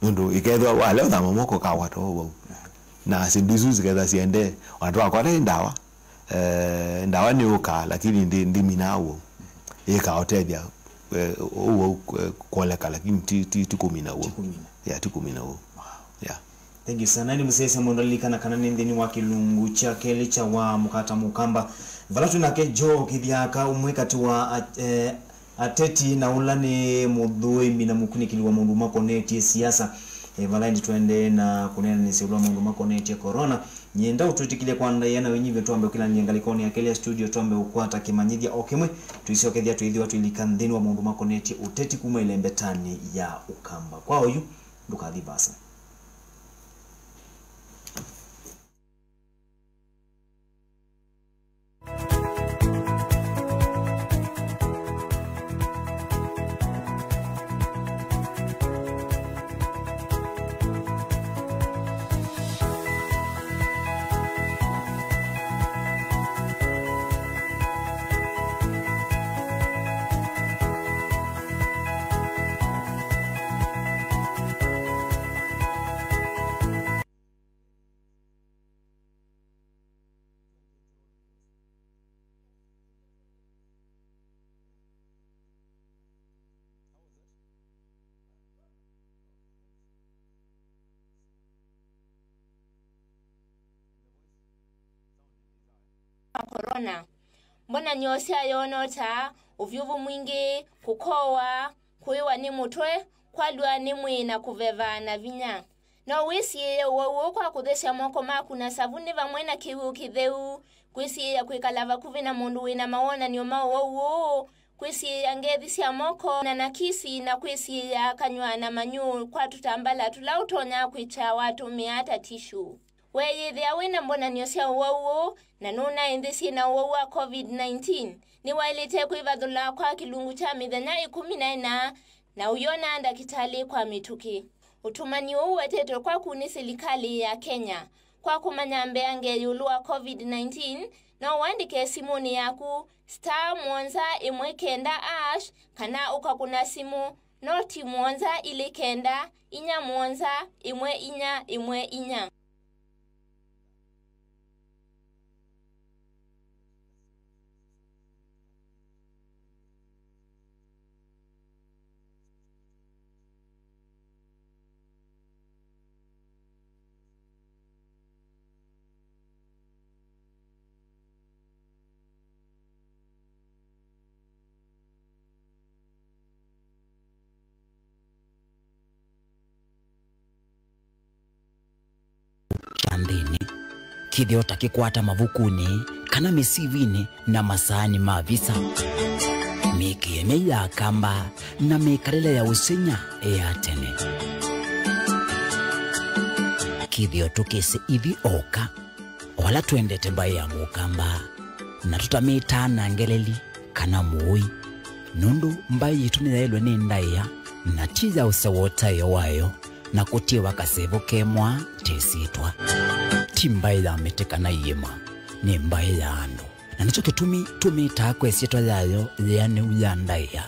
Nũndũ ĩkethwa walea ũthamba moko ũkakwata ũwau. Na syĩndũ isu sikethwa siendee. Ona twakwata ĩ ndawa. Eh, ndawa nĩyũkaa, lakini ndi-, ndiminaa ũwau. Yĩkaa ũtethya, eh, ũwau, eh, kwoleka, lakini ti, ti, ti kũmina ũwau. Ti kũmina. Yeah, ti kũmina ũwau. Wow. Yeah. Thank you sana. Nĩ mũsyaĩĩsya mũndũ alilikana kana nĩ nthĩnĩ wa kĩlungu kya kelĩ kya wa Mũkata Mũkamba. Vala twĩ nake Joe Kĩthyaka, ũmwe katĩ wa at-, eh, ateti na ũla nĩ mũthũĩmi na mũkunĩkĩli wa maũndũ makonetye siasa. E, vala ĩndĩ tũendee na kũneenanĩsya ĩũlũ wa maũndũ makonetye corona, nyenda ũtwĩtĩkĩlye kwa ndaĩa na wĩnyivyo twambe ũkĩlanĩlya ngalĩkonĩ ya kelĩ ya studio, twambe ũkwata kĩmanyĩthya o kĩmwe, tũisyokethya twĩthĩwa twĩlika nthĩnĩ wa maũndũ makonetye ũteti kuma ĩlembetanĩ ya Ũkamba. Kwa oyu, ndũkathi vaasa. Wa corona. Mbonany'o syayo no ta ũvyũvu mwingĩ, kũkowa, kũĩwa nĩ mũtwe, kwalw'a nĩ mwĩĩ na kũveva na vinya. No wĩsiĩĩe ũwau ũũ kwa kũthesya moko maku na savunĩ vamwe na kĩw'ũ kĩtheu, kwĩsiĩĩa kwĩkala vakuvĩ na mũndũ wĩ na mawonany'o ma ũwau ũũ, kwĩsiĩĩa ngethi sya moko na nakisi, na kwĩsiĩĩa kanyw'a na manyũ kwa tũtambala tũla ũtonya kwĩkya watũmĩa ta tissue. Weeyĩthĩa wĩ na mbonany'o sya ũwau ũũ na nũnaĩ nthĩ syĩ na ũwau wa COVID nineteen, nĩwaĩlĩte kwĩvathũla kwa kĩlungu kya mĩthenya ĩkũmi na ĩna na ũyona ndakĩtalĩ kwa mĩtũkĩ. Ũtũmani ũũ ũetetwe kwaku nĩ silikalĩ ya Kenya. Kwa kũmanya mbeange ĩũlũ wa COVID nineteen, no ũandĩke simũnĩ yaku star mũonza ĩmwe kenda hash kana ũkakũna simũ noti mũonza ilĩ kenda inya mũonza ĩmwe inya ĩmwe inya. Kya nthĩnĩ, kĩthĩo ta kĩkwata mavukunĩ kana mĩsivinĩ na masaani ma visa. Mĩĩkĩĩe myei ya Akamba na mĩkalĩle ya ũsengy'a ya tene. Kĩthĩo tũkĩsĩ ithi oka. O ala twendete mbaĩ ya Mũkamba, na tũtamĩtaa na ngeleli kana mũũi, nũndũ mbaĩ yitũ nĩyaĩlwe nĩ ndaĩa, na ti ya ũsewa ũtaĩo wayo, na kũtiĩwa kasevo ke mwa te syĩtwa. Ti mbaĩ ya mĩtĩ kana iĩma, nĩ mbaĩ ya andũ. Na nĩkyo kĩtumi tũmĩtaa kwa ĩsyĩtwa yayo yĩanĩu ya ndaĩa.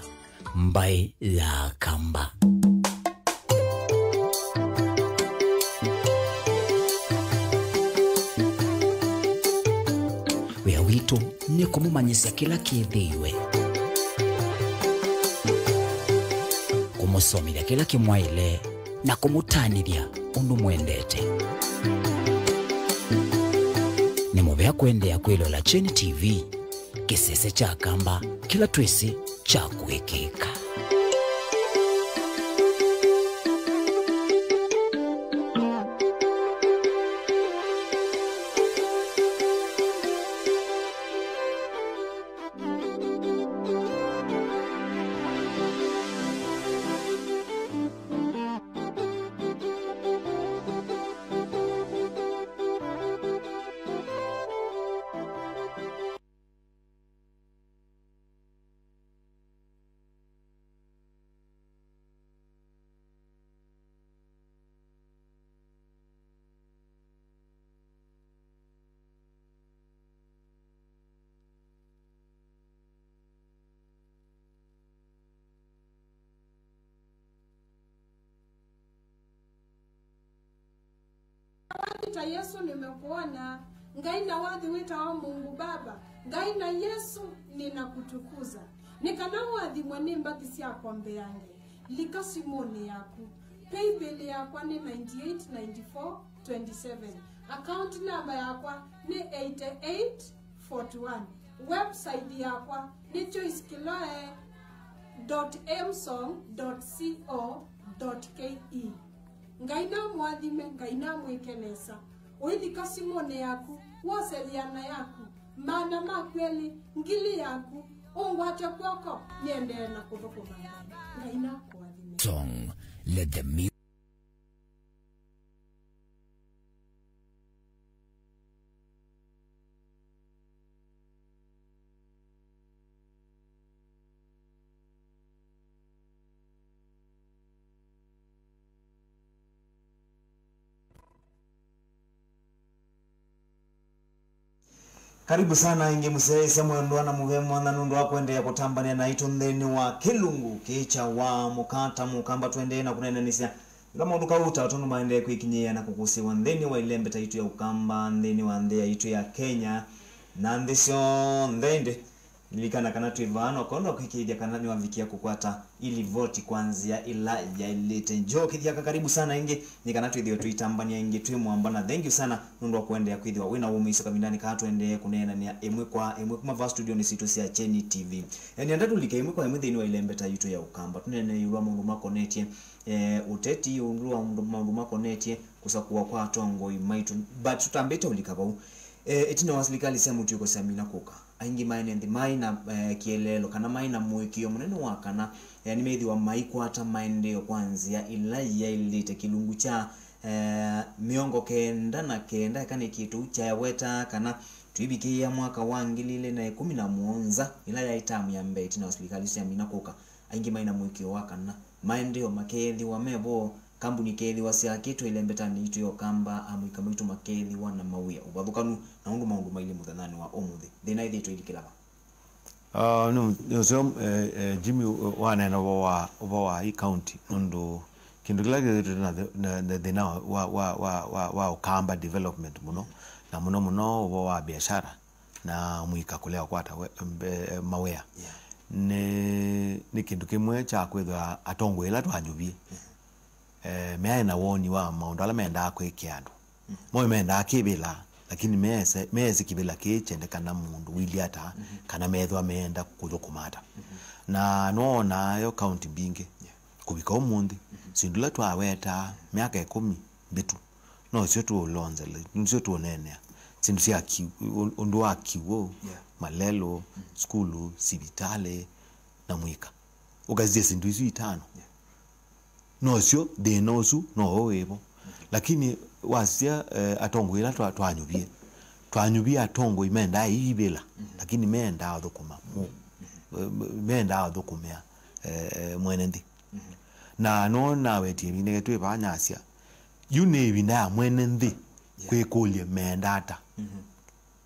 Mbaĩ ya Akamba. Wĩa witũ nĩ kũmũmanyĩsya kĩla kĩthĩiwe. Mũsomethya kĩla kĩmwaĩle na kũmũtanĩthya ũndũ mwendete. Nĩ mũvea kũendeea kwĩloela Kyeni T V, kĩsese kya Akamba kĩla twĩsĩ kya kwĩkĩka. Wathi ta Yesu nimekuona. Ngai na wathi wĩtawa Mungu Baba. Ngai na Yesu ninakutukuza. Nĩ kana ũathimwe nĩ mbathi syakwa mbeange. Lika simũnĩ yaku. Paybill yakwa nĩ ninety eight ninety four twenty seven. Account number yakwa nĩ eighty eight forty one. Website yakwa nĩ choice kiloe dot emsong dot co dot ke. Ngai namũathime, Ngai namwĩke nesa. Ũilika simũnĩ yaku, wose yĩana yaku, maana maku elĩ, ngili yaku, ũngwate kw'oko, nĩendee na kũthũkũma Ngai. Ngai nakũathime. Song, let the mu- Karibu sana ĩngĩ mũsyaĩĩsya mwendwa na mũvea mwanya nũndũ wa kũendeea kũtambanĩa naitũ nthĩnĩ wa kĩlungu kĩĩ kya Wa Mũkata Mũkamba. Tũendee na kũneenanĩsya ĩla maũndũ kauta tondũ maendee kwĩkinyĩĩa na kũkũsĩĩwa nthĩnĩ wa ilembeta yitũ ya Ũkamba, nthĩnĩ wa nthĩ yaitũ ya Kenya, na nthĩ syonthe. Ĩndĩ lilikana kana twĩ vaa na ũkondwa kwĩkĩĩthya kana nĩwavikia kũkwata ilivoti kwa nzĩa ĩla yaĩlĩte. Joe Kĩthiaka, karibu sana ĩngĩ, nĩ kana twĩthĩwe tũitambania ĩngĩ twĩ mwamba, na thank you sana nũndũ wa kũendeea kwĩthĩwa wĩ na ũmĩĩsyo kavindanĩ kaa tũendee kũneenanĩa ĩmwe kwa ĩmwe kuma vaa studioni sitũ sya Kyeni T V. Eh, nĩenda tũlike ĩmwe kwa ĩmwe nthĩnĩ wa ilembeta yitũ ya Ũkamba, tũneenee ĩũlũ wa maũndũ makonetye, eh, ũteti, ĩũlũ wa maũndũ, maũndũ makonetye kũsakũwa kwa atongoi maitũ, but tũtambĩte ũlika vau. Eh, ĩtina wa silikalĩ sya mũtuĩko syamina kũka, aingĩ ma ene nthĩ maĩ na, eh, kĩeleelo kana maĩ na mũĩkĩĩo mũnene wa kana, eh, nĩmeĩthĩwa maikwata maendeeo kwa nzĩa ĩla yaĩlĩte. Kĩlungu kya, eh, mĩongo kenda na kenda ĩkanĩ kĩtũ kyawetaa kana tũivikĩĩa mwaka wa ngili ilĩ na ĩkũmi na mũonza, ĩla yaĩ tamu ya mbee ĩtina wa silikalĩ isu syamina kũka, aingĩ maĩ na mũĩkĩĩo wa kana maendeeo makeethĩwa me vo, kambuni ikeethĩwa syakĩtwe ilembetanĩ yitũ ya Ũkamba, amũika maitũ makeethĩwa na mawĩa ũvathũkanu na ũndũ maũndũ mailyĩ mũthenyanĩ wa ũmũnthĩ. Thĩna ĩthĩĩtwe ilikĩla va? Ah, nĩ, nĩ ũseo, eh, eh, Jimmy, eh, waneena ũvoo wa, ũvoo wa hii county, nũndũ kĩndũ kĩla kĩthĩĩtwe na thĩ-, na, na thĩna wa, wa, wa, wa, wa, wa Ũkamba development mũno, na mũno mũno ũvoo wa biashara na mũika kũlea ũkwata we-, mbe-, mawĩa. Yeah. Nĩ, nĩ kĩndũ kĩmwe kya kwĩthwa atongoi ĩla twanyuvie, eh, meaĩ na woni wa maũndũ ala mendaa kwĩkĩa andũ. Mhm. Mo mendaa kĩvĩla, lakini meese, meesĩ kĩvĩla kĩĩ kyendekana mũndũ wĩlye ata, mhm, kana methwa meenda kũthũkũma ata. Mhm. Na nĩwonaa yo kaunti mbingĩ, yeah, kũvika ũmũnthĩ, mhm, syĩndũ ila twawetaa myaka ĩkũmi mbĩtu, nosyo tũũlonzela, nĩsyo tũũneenea. Syĩndũ sya ki-, ũ-, ũndũ wa kiw'ũ, yeah, malelũ, mm, sukulu, sivitalĩ, na mũika. Ũkasisya syĩndũ isu itano. Yeah. Nosyo thĩna ũsu no wĩvo. Mm. Lakini wasisya, eh, atongoi ĩla twa-, twanyuvie. Twanyuvie atongoi mendaa ivĩla, mm, lakini mendaa ũthũkũma mũ-, mm, eh, mendaa ũthũkũmĩa, eh, eh, mwene nthĩ. Mm. Na no nawetie ĩvinda twĩ vaa nyasya, yu nĩ ĩvinda ya mwene nthĩ, yeah, kwĩkũlya meenda ata, mhm,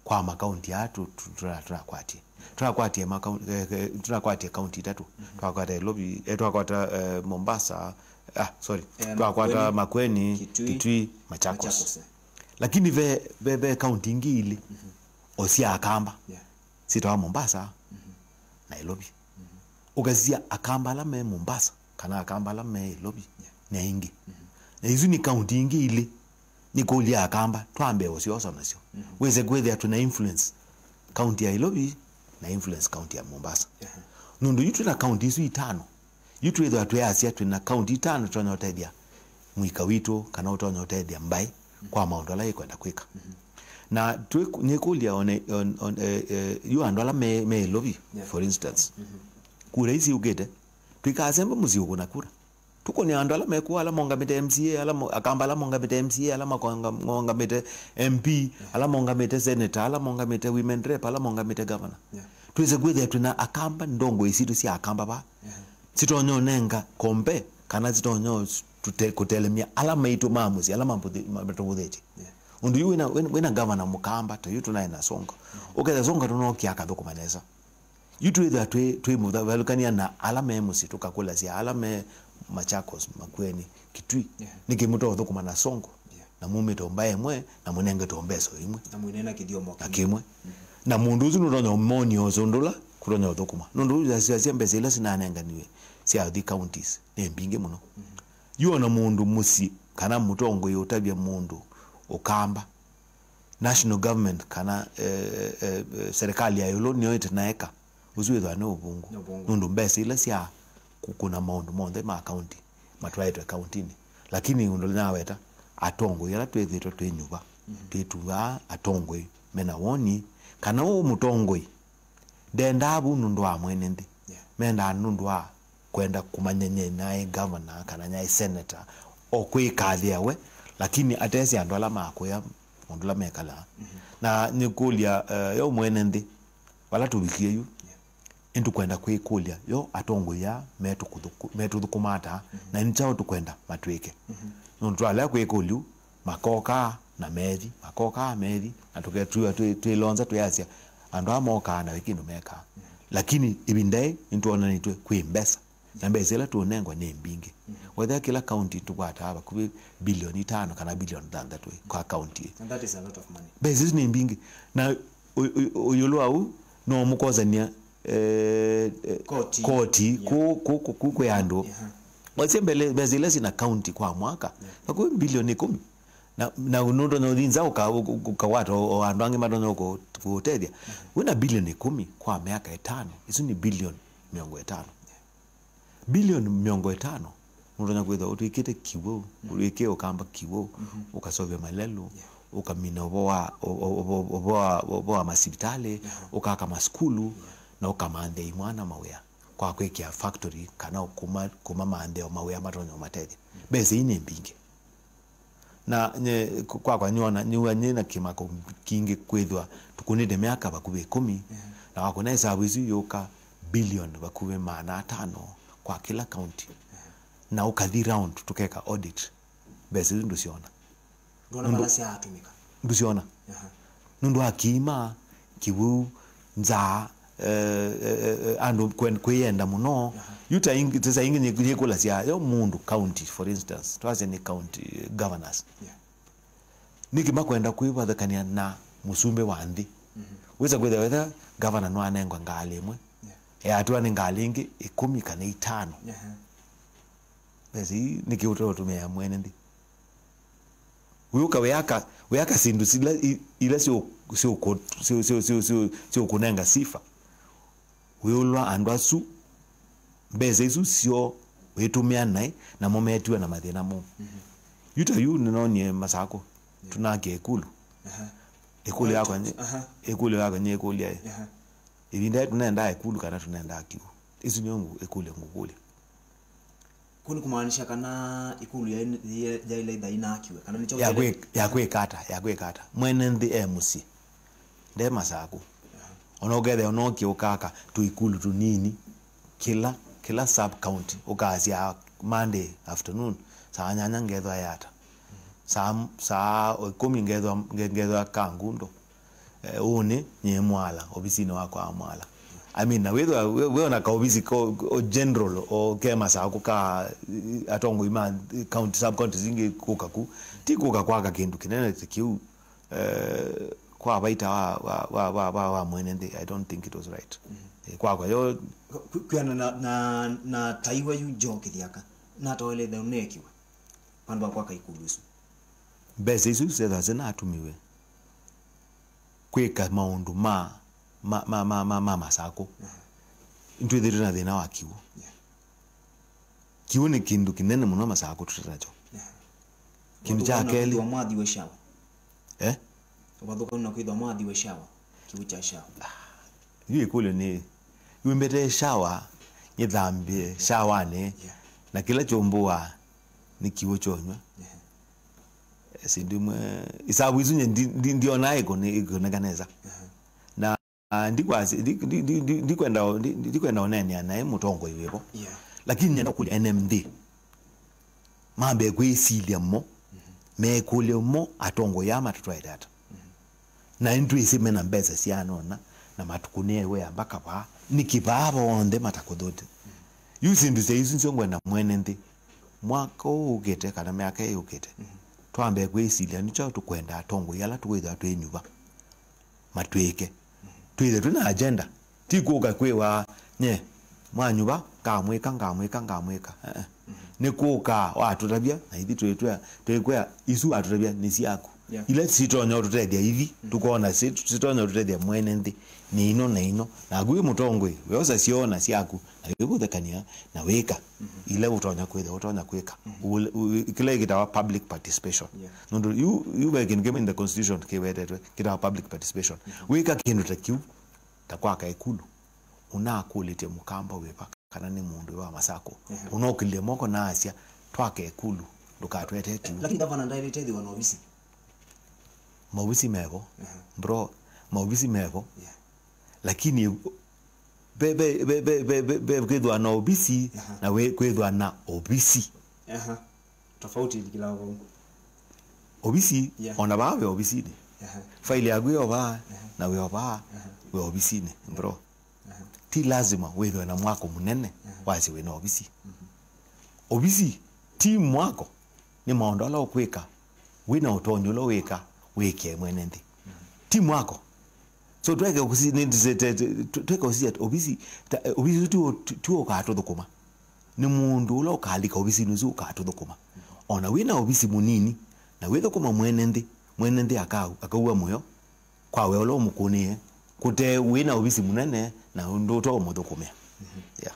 kwa makaunti aa tũ-, tũ-, tũra-, tũrakwatie. Tũrakwatie makau-, eh, eh, tũrakwatie kaunti itatũ. Mhm. Twakwata Nairobi, eh, twakwata, eh, Mombasa, ah, sorry. Eh, twakwata Makueni, Makueni, Kitui, Kitui, Machakos. Machakos, eh. Lakini ve, ve, ve kaunti ingĩ ilĩ, mhm, o sya Akamba. Yeah. Syĩtawa Mombasa, mhm, Nairobi. Mhm. Ũkasisya Akamba ala me Mombasa, kana Akamba ala me Ilovi nĩ aingĩ. Na isu nĩ kaunti ingĩ ilĩ. Nĩkũlya Akamba twambe ũsyosa nasyo. Wĩse kwĩthĩa twĩna influence kaunti ya Ilovi na influence kaunti ya Mombasa. Nũndũ yu twĩna kaunti isu itano, yu twĩthwa twĩasya twĩna kaunti itano tũtonya ũtethya mũika witũ kana ũtonya ũtethya mbaĩ kwa maũndũ ala ĩkwenda kwĩka. Na twĩ- nĩkũlya one, on, on, eh, eh, yu andũ ala me, me Ilovi, for instance, kura isi ukĩte, tũikasembe mũsyĩ ũkũna kura. Tũkũne andũ ala mekuo, ala mongamĩte M C A, ala mo- Akamba ala mongamĩte M C A, ala makonga- mongamĩte M P, ala mongamĩte senator, ala mongamĩte women rep, ala mongamĩte governor. Twĩse kwĩthĩa twĩna Akamba, ndongoi sitũ sya Akamba va. Sitonya ũnenga kombe, kana sitonya ũs- tũte- kũtelemya ala maitũ ma mũsyĩ, ala mabũthĩ- ma- matũvũthĩtye. Ũndũ yu wĩna, wĩna, wĩna governor Mũkamba, ta yu tũnaĩ na Sonko. Ũkethĩa Sonko tũnookia akathũkũma nesa. Yu twĩthwa twĩ, twĩ mũthavalũkania na ala me mũsyĩ, tũkakũlasya ala me Machakos, Makueni, Kitui. Nĩkĩ mũtothũkũma na Sonko? Na mumĩte mbaĩ ĩmwe, na mũnengetwe mbesa imwe. Na mwĩneena kĩthyomo na kĩmwe. Na mũndũ ũsu nũtonya ũmonia ũsũndũla, kũtonya ũthũkũma. Nũndũ ũu yasya mbesa ila sinanenganiwe sya thi counties nĩ mbingĩ mũno. Yu ona mũndũ mũsyĩ, kana mũtongoi ũtavya mũndũ Ũkamba, national government kana, eh, eh, eh, serikali ya ĩũlũ nĩyo ĩtanaeka, ũsu wĩthwa nĩ ũvũngũ. Nĩ ũvũngũ. Nũndũ mbesa ila sya kũkũna maũndũ monthe ma kaunti matwaĩtwe kauntinĩ. Lakini ũndũ naweta, atongoi ala twĩthĩtwe twĩ nyuva, twĩtuvaa atongoi mena woni, kana ũ mũtongoi ndendaa vu nũndũ wa mwene nthĩ. Mendaa nũndũ wa kwenda kũmanya nyie naĩ governor kana nyaĩ senator, o kwĩkathĩa we, lakini atesĩ andũ ala makũya maũndũ ala mekalaa. Na nĩkũlya, eh, yo mwene nthĩ, vala tũvikie yu, nĩtũkwenda kwĩkũlya yo atongoi aa metũkũthũkũ- metũthũkũmaa ata, na nĩ kyaũ tũkwenda matwĩke. Nũndũ twalea kwĩkũlya yu, makokaa na methi, makokaa methi, na tũketw'a twĩ- twĩlonza twĩasya, andũ aa mokaa na ve kĩndũ mekaa. Lakini ĩvinda ĩĩ nĩtwonanĩtw'e kwĩ mbesa, na mbesa ila tũũnengwa nĩ mbingĩ. Wethĩa kĩla kaunti tũkwataa vakuvĩ bilioni itano kana bilioni thanthatũ kwa kaunti ĩĩ. And that is a lot of money. Mbesa isu nĩ mbingĩ. Na ũ- ũ- ũ- ĩũlũ wa ũu, no mũkosania, eh, eh, koti, koti kũ- kũ- kũ- kũ- kwĩ andũ. Wasya mbele, mbesa ila sina kaunti kwa mwaka, na kwĩ bilioni ikũmi. Na, na nũtonya ũthi nza ũka- ũka- ũkawata o o andũ angĩ matonya kũ- kũũtethya. Wĩna bilioni ikũmi kwa mĩaka ĩtano, isu nĩ bilioni mĩongo ĩtano. Bilioni mĩongo ĩtano, nũtonya kwĩthwa ũtwĩkĩte kiw'ũ, ũtwĩkĩe Ũkamba kiw'ũ, ũkasovya malelũ, ũkamina ũvo wa, ũ- ũ- ũvo- ũvo wa, ũvo wa masivitalĩ, ũkaka masukulu, na ũkamanthĩa imwana mawĩa kwa kwĩkĩa factory kana kũma- kũmamanthĩa o mawĩa matonya ũmatethya. Mbesa ii nĩ mbingĩ. Na nye- kwakwa nyona, nyua nyĩ na kĩmako kingĩ kwĩthwa tũkũnĩte myaka vakuvĩ ĩkũmi, na wakũna ĩsavu ĩsu yũka bilioni vakuvĩ maana atano kwa kĩla kaunti. Na ũkathi round tũkeka audit, mbesa isu ndũsyona. Ndwona vala syatũmĩka. Ndũsyona. Nũndũ wa kĩima, kĩw'ũ, nzaa, eh, eh, eh, andũ kwen- kwĩyenda mũno. Yu ta ingĩ, ta saa ingĩ nĩ- nĩkũlasya yo mũndũ county, for instance, twasya nĩ county governors. Nĩkĩ makwenda kwĩvathũkany'a na mũsumbĩ wa nthĩ? Wĩsa kwĩthĩa wetha governor nwanengwa ngalĩ ĩmwe, eatwa nĩ ngalĩ ingĩ ĩkũmi kana itano. Mbesa ii nĩkĩ ũteũtũmĩa mwene nthĩ? Wĩũka wĩaka, wĩaka syĩndũ sila i- ila syũ- syũkũ- syũ- syũ- syũ- syũ- syũkũnenga sifa. Wĩũlwa andũ asu, mbesa isu syoo wĩtũmĩa naĩ, namo metiwe na mathĩna moo. Yu ta yu nĩnonie Masakũ, tũnakĩa ĩkulu. Ĩkũlyo yakwa nyĩ- ĩkũlyo yakwa nyĩ ĩkũlya ĩ, ĩvinda yĩ tũnendaa ĩkulu kana tũnendaa kiw'ũ? Isu nĩo ngũ- ĩkũlyo ngũkũlya. Kũu nĩ kũmaanisha kana ĩkulu yaĩ- yaĩ- yaĩle ĩthaĩ inaakiwe, kana nĩkyo ya kwĩ- ya kwĩka ata, ya kwĩka ata? Mwene nthĩ e mũsyĩ, nde Masakũ. Ona ũkethĩa ũnookie ũkaka tũikulu tũnini, kĩla, kĩla sub county, ũkasya Monday afternoon, saa nyanya ngethwa yata, saa, saa ĩkũmi ngethwa, nge- ngethwa Kangundo. Eh, ũnĩ nyie Mwala, ovisinĩ wakwa wa Mwala. I mean, na wĩthwa we- we ona kaovisi ko o general o ke Masakũ ka, eh, atongoi ma county, sub counties ingĩ kũka ku, ti kũka kwaka kĩndũ kĩnene ta kĩu, eh, kwa vaita wa, wa, wa, wa, wa, wa mwene nthĩ, I don't think it was right. Eh, kwakwa yo. Kwi- kwiana na, na, na taiwa yu Joe Kithiaka, natawelethe ũneekiwe vandũ va kwaka ikulu isu. Mbesa isu syethwa sinatumiwe kwĩka maũndũ ma, ma, ma, ma, ma, ma Masakũ. Nĩtwĩthĩtwe na thĩna wa kiw'ũ. Yeah. Kiw'ũ nĩ kĩndũ kĩnene mũno Masakũ tũte nakyo. Yeah. Kĩndũ kya kelĩ. Ũvathũkanu na kwĩthĩwa mwathiwe SHAWA. Eh? Ũvathũkanu na kwĩthĩwa mwathiwe SHAWA. Kiw'ũ kya SHAWA. Yu ĩkũlyo nĩ, yu mbete SHAWA, nyĩthambie SHAWA-nĩ, yeah, na kĩla kyũmbũaa nĩ kiw'ũ kyonywa. Yeah. Syĩndũ imwe, isavu isu nye ndi- ndi- ndionaa iko- ikonekanesa. Yeah. Na Ah, ndikwasi- ndi- ndi- ndi- ndi- ndikwenda ndi- ndi- ndikwenda ũneenea naĩ mũtongoi wĩvo. Yeah. Lakini nenda kũlya ene nthĩ mambe kwĩsilya mo, mekũlye mo atongoi aa matũtwaĩte ata. Na nĩtwĩsĩ mena mbesa syanona na matukũnĩe wĩa mbaka vaa, nĩkĩ vaa vonthe matakũthũte? Yu syĩndũ sya isu nĩsyo ngwenda mwene nthĩ mwaka ũũ ũkĩte kana myaka ĩĩ yũkĩte, twambe kwĩsilya nĩkyo tũkwenda atongoi ala tũkwĩthĩwa twĩnyuva matwĩke. Twĩthe twĩ na agenda. Ti kũka kwĩwa, nye, mwanyuva, ngamwĩka, ngamwĩka, ngamwĩka. Eh, eh. Nĩ kũka watũtavya, na ithi twĩtwĩa, twĩkwĩa, isu watũtavya nĩ syaku. Yeah. Ila sitonya ũtũtethya ithi, tũkona si- sitonya ũtũtethya mwene nthĩ, nĩ ino na ino. Naku wĩ mũtongoi, weosa syona syaku, na wĩvũthekania, na wĩka. Ila ũtonya kwĩtha, ũtonya kwĩka. Ule- u- Kĩla ĩkĩtawa public participation. Yeah. Nũndũ yu, yu ve kĩndũ kĩmwe in the constitution kĩwetetwe, kĩtawa public participation. Wĩka kĩndũ ta kĩu, ta kwaka ĩkulu, ũnakũlĩtye mũkamba wĩva kana nĩ mũndũ wa Masakũ. Ũnokĩlile moko na asya, twake ĩkulu, ndũkatwete kiw'ũ. Lakini gavana ndaĩlĩte ĩthĩwa na ovisi. Maovisi mevo, bro, maovisi mevo. Yeah. Lakini ve- ve- ve- ve- ve- ve- ve- kwĩthwa na ovisi na wĩ- kwĩthwa na ovisi. Aha. Tofauti ĩlikĩlawa vau. Ovisi, yeah, ona vaa wĩ ovisinĩ. Aha. Faili yaku yo vaa, aha, na wĩ o vaa, aha, wĩ ovisinĩ, bro. Aha. Ti lazima wĩthwe na mwako mũnene, aha, wasye wĩ na ovisi. Mhm. Ovisi ti mwako, nĩ maũndũ ala ũkwĩka wĩ na ũtonyi ũla wĩka wĩkĩe mwene nthĩ. Mhm. Ti mwako. So tweke kusi- nĩ- nĩ- te- te- tu- tweke kusi- ovisi ta- eh, ovisi ũsu ti ũ- ti- ti ũkatũthũkũma. Nĩ mũndũ ũla ũkalika ovisinĩ ũsu ũkatũthũkũma. Ona wĩ na ovisi mũnini, na wĩthũkũma mwene nthĩ, mwene nthĩ aka- akaua mũyo kwa we ũla ũmũkũnĩe, kũte wĩ na ovisi mũnene na ndũtoũmũthũkũmĩa. Yeah.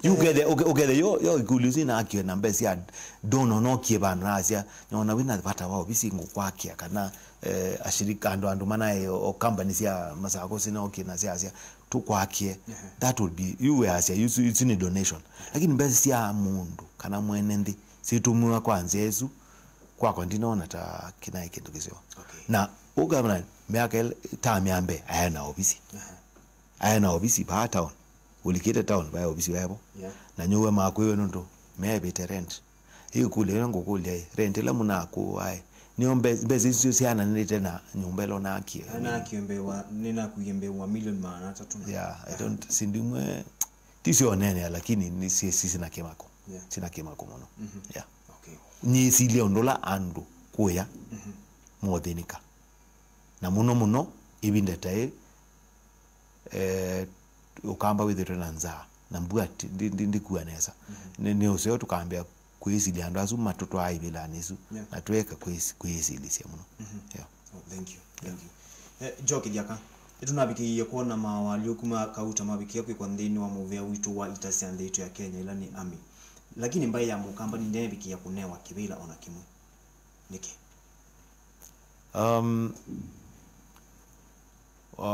Yu ũkethe- ũke- ũkethe yo yo ikuli ũsu inakiwe na mbesa sya ndũna ũnokie vandũ na asya, nyona wĩ na vata wa ovisi ngũkwakĩa, kana eh, ashirika, andũ andũ manaĩ o company sya Masakũ sinokie na syasya tũkwakie. That would be, you were asya, you, you seen donation. Lakini mbesa sya mũndũ kana mwene nthĩ situmiwa kwa nzĩa ĩsu, kwakwa ndinona ta kĩnaĩ kĩndũ kĩseo. Okay. Na ũkavana myaka ĩla- ta mya mbee aena ovisi. Aha. Aena ovisi vaa town. Ũlikĩte town vae ovisi vevo. Yeah. Na nyũwa makwĩwe nũndũ meevĩte rent. Ĩkũlya ĩla ngũkũlya ĩ, rent ĩla mũnakũae, nĩyo mbe- mbesa isu syananĩte na nyũmba ĩla ũnakie? Anakie mbee wa, nĩnakuie mbee wa milioni maana atatũ na. Yeah, I don't, syĩndũ imwe ti sya ũneenea, lakini nĩ si- si- sina kĩmako. Yeah. Sina kĩmako mũno. Mhm. Yeah. Okay. Nyĩsilya ũndũ ũla andũ kũya mothĩnĩka. Na mũno mũno ĩvinda ta ĩ, eh, ũkamba wĩthĩtwe na nzaa na mbua ti- ndi- ndi- ndikua nesa. Nĩ- nĩ ũseo tũkambĩa kwĩsilya andũ asu matũtwaa ivĩlanĩ isu. Yeah. Na tweka kwĩsi- kwĩsilĩsya mũno. Yeah. Oh, thank you. Thank you. Eh, Joe Kithiaka, nĩtũnavikĩie kwona mawalyũku ma kauta mavikĩa kwĩkwa nthĩnĩ wa mũvĩa witũ wa ita sya nthĩ itũ ya Kenya, ila nĩ army. Lakini mbaĩ ya mũkamba nĩndevikĩa kũnewa kĩvĩla ona kĩmwe. Nĩkĩ? Um, uh,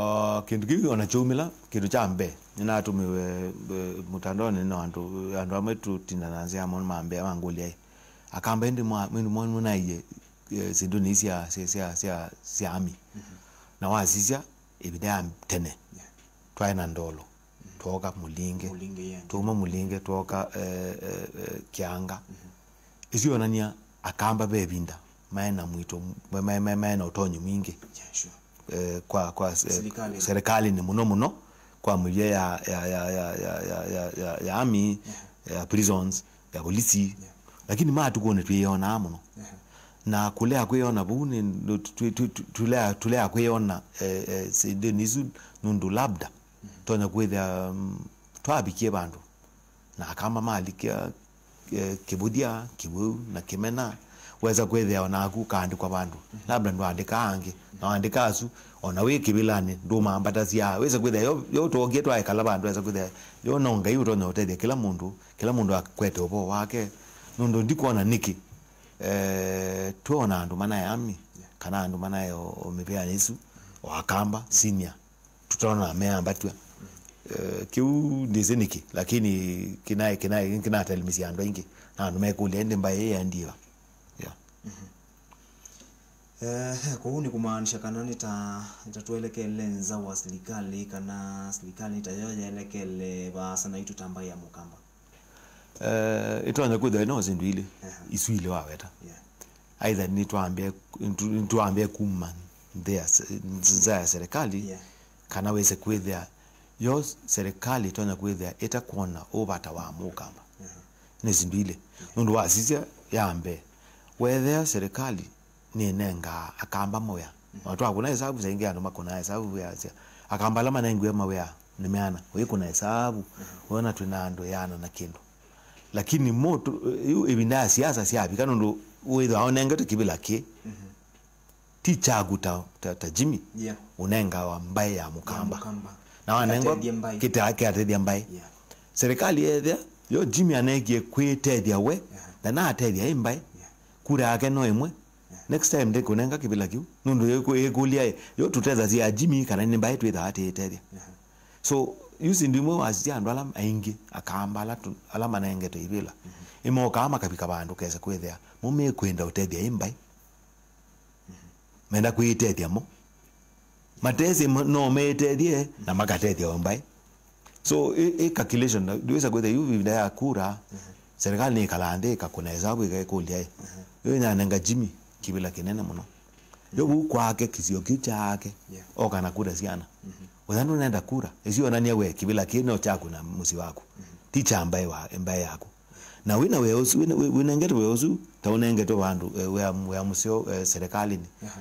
kĩndũ kĩu ona kyaumĩla, kĩndũ kya mbee, nĩnatũmĩwe, eh, mũtandaonĩ na andũ, andũ amwe tũtinda na nzĩa amo mambĩa mangũlya ĩ, akamba ĩndĩ mwa- ĩndĩ mwa- nĩmũnaie, eh, syĩndũnĩ sya, sya, sya, sya, sya army. Na wasisya ĩvinda ya tene, twaĩ na ndolo, twooka Mũlinge. Mũlinge, yeah. Twauma Mũlinge, twooka, eh, eh, eh, Kĩanga. Isu yonania akamba ve ĩvinda maĩ na mwito, ma- ma- ma- maĩ na ũtonyi mwingĩ. Yeah, sure. Eh, kwa, kwa, eh, serikali. Serikali nĩ mũno mũno kwa mĩvĩa ya, ya, ya, ya army, yeah, ya prisons, ya polisi. Yeah. Lakini matukũnĩ twĩyonaa mũno. Yeah. Na kũlea kwĩona vau nĩ, tũ-, tũ-, tũ-, tũ-, tũlea, tũlea kwĩona, eh, eh, syĩndũnĩ isu nũndũ labda tonya kwĩthĩa, mm, twavikie vandũ na Akamba malikia, eh, kĩvũthya, kĩwĩu na kĩmena, wesa kwĩthĩa o naku ũkaandĩkwa vandũ. Labda ndwaandĩkaa angĩ, na waandĩka asu, o na wĩ kĩvĩlanĩ, ndũmambatasya. Wesa kwĩthĩa yo, yo twokie twaekala vandũ, wesa kwĩthĩa yo no Ngai ũtonya ũtethya kĩla mũndũ, kĩla mũndũ akwete ũvoo wake, nũndũ ndikwona nĩkĩ, eh, twona andũ manae army, kana andũ manae o, o mĩvĩanĩ ĩsu, o Akamba, senior, tũtona meambatw'a. Eh, kĩu ndĩsĩ nĩkĩ, lakini kĩnaĩ, kĩnaĩ, kĩnatelemisya andũ aingĩ, na andũ mekũlya, "Ĩndĩ mbaĩ ĩĩ yaendie va?" Yeah. Eh, kũu nĩ kũmaanisha kana nĩ ta, nĩ ta twelekele nza wa silikalĩ, kana silikalĩ nĩ ta yo yelekele vaasa naitũ ta mbaĩ ya Mũkamba? Eh, ĩtonya kwĩthĩwa ĩna syĩndũ ilĩ, isu ilĩ waweta. Yeah. Either nĩtwambie, nĩtwambie kuma nthĩ ya se-, nza ya serikali, yeah, kana wĩse kwĩthĩa yo serikali ĩtonya kwĩthĩa ĩtakwona ũvata wa Mũkamba. Yeah. Nĩ syĩndũ ilĩ. Nũndũ wasisya ya mbee, wethĩa serikali nĩnengaa Akamba mawĩa. Mm. Na twakũna ĩsavu, saa ingĩ andũ makũnaa ĩsavu yasya, Akamba ala manengiwe mawĩa nĩ meana, ũikũna ĩsavu, wona twĩ na andũ ĩana na kĩndũ. Lakini mũndũ, yu ĩvinda ya siasa syavika, nũndũ wĩthĩwa ũnengetwe kĩvĩla kĩ, ti kyaku ta, ta, ta Jimmy, yeah, ũnengawa mbaĩ ya Mũkamba. Ya Mũkamba. Na wanengwa kĩatethya mbaĩ. Kĩta-, kĩatethya mbaĩ. Yeah. Serikali yethĩa, yo Jimmy anekie kwĩtethya we, yeah, na natethya ĩ mbaĩ. Yeah. Kura yake no ĩmwe. Yeah. Next time ndĩkũnenga kĩvĩla kĩu. Nũndũ ĩkũ-, ĩkũlya ĩ, yo tũtethasya Jimmy kana nĩ mbaĩ twĩthaa tĩĩtethya. Yeah. So, yu syĩndũ imwe wasisya andũ ala aingĩ, Akamba ala tũ-, ala manengetwe ivĩla, ĩmokaa makavika vandũ kesa kwĩthĩa, mo mekwenda ũtethya ĩ mbaĩ. Menda kwĩtethya mo. Matesĩ mo, no metethye na makatethya o mbaĩ. So, ĩ, ĩ calculation, na ndwĩsa kwĩthĩa yu ĩvinda ya kura, serikali nĩkalaa nthĩ ĩkakũna ĩsavu ĩkaĩkũlya ĩ. Yo nyanenga Jimmy kĩvĩla kĩnene mũno. Yo vu kwake, kĩsio kĩu kyake, yeah, oka na kura siana. Wetha ndũnenda kura, ĩsu yonania we kĩvĩla kĩĩ no kyaku na mũsyĩ waku. Ti kya mbaĩ wa, mbaĩ yaku. Na wĩna wĩa ũsu, wĩna, wĩ-, wĩnengetwe wĩa ũsu, ta ũnengetwe vandũ, eh, wĩa, wĩa mũseo, eh, serikalĩnĩ. Aha.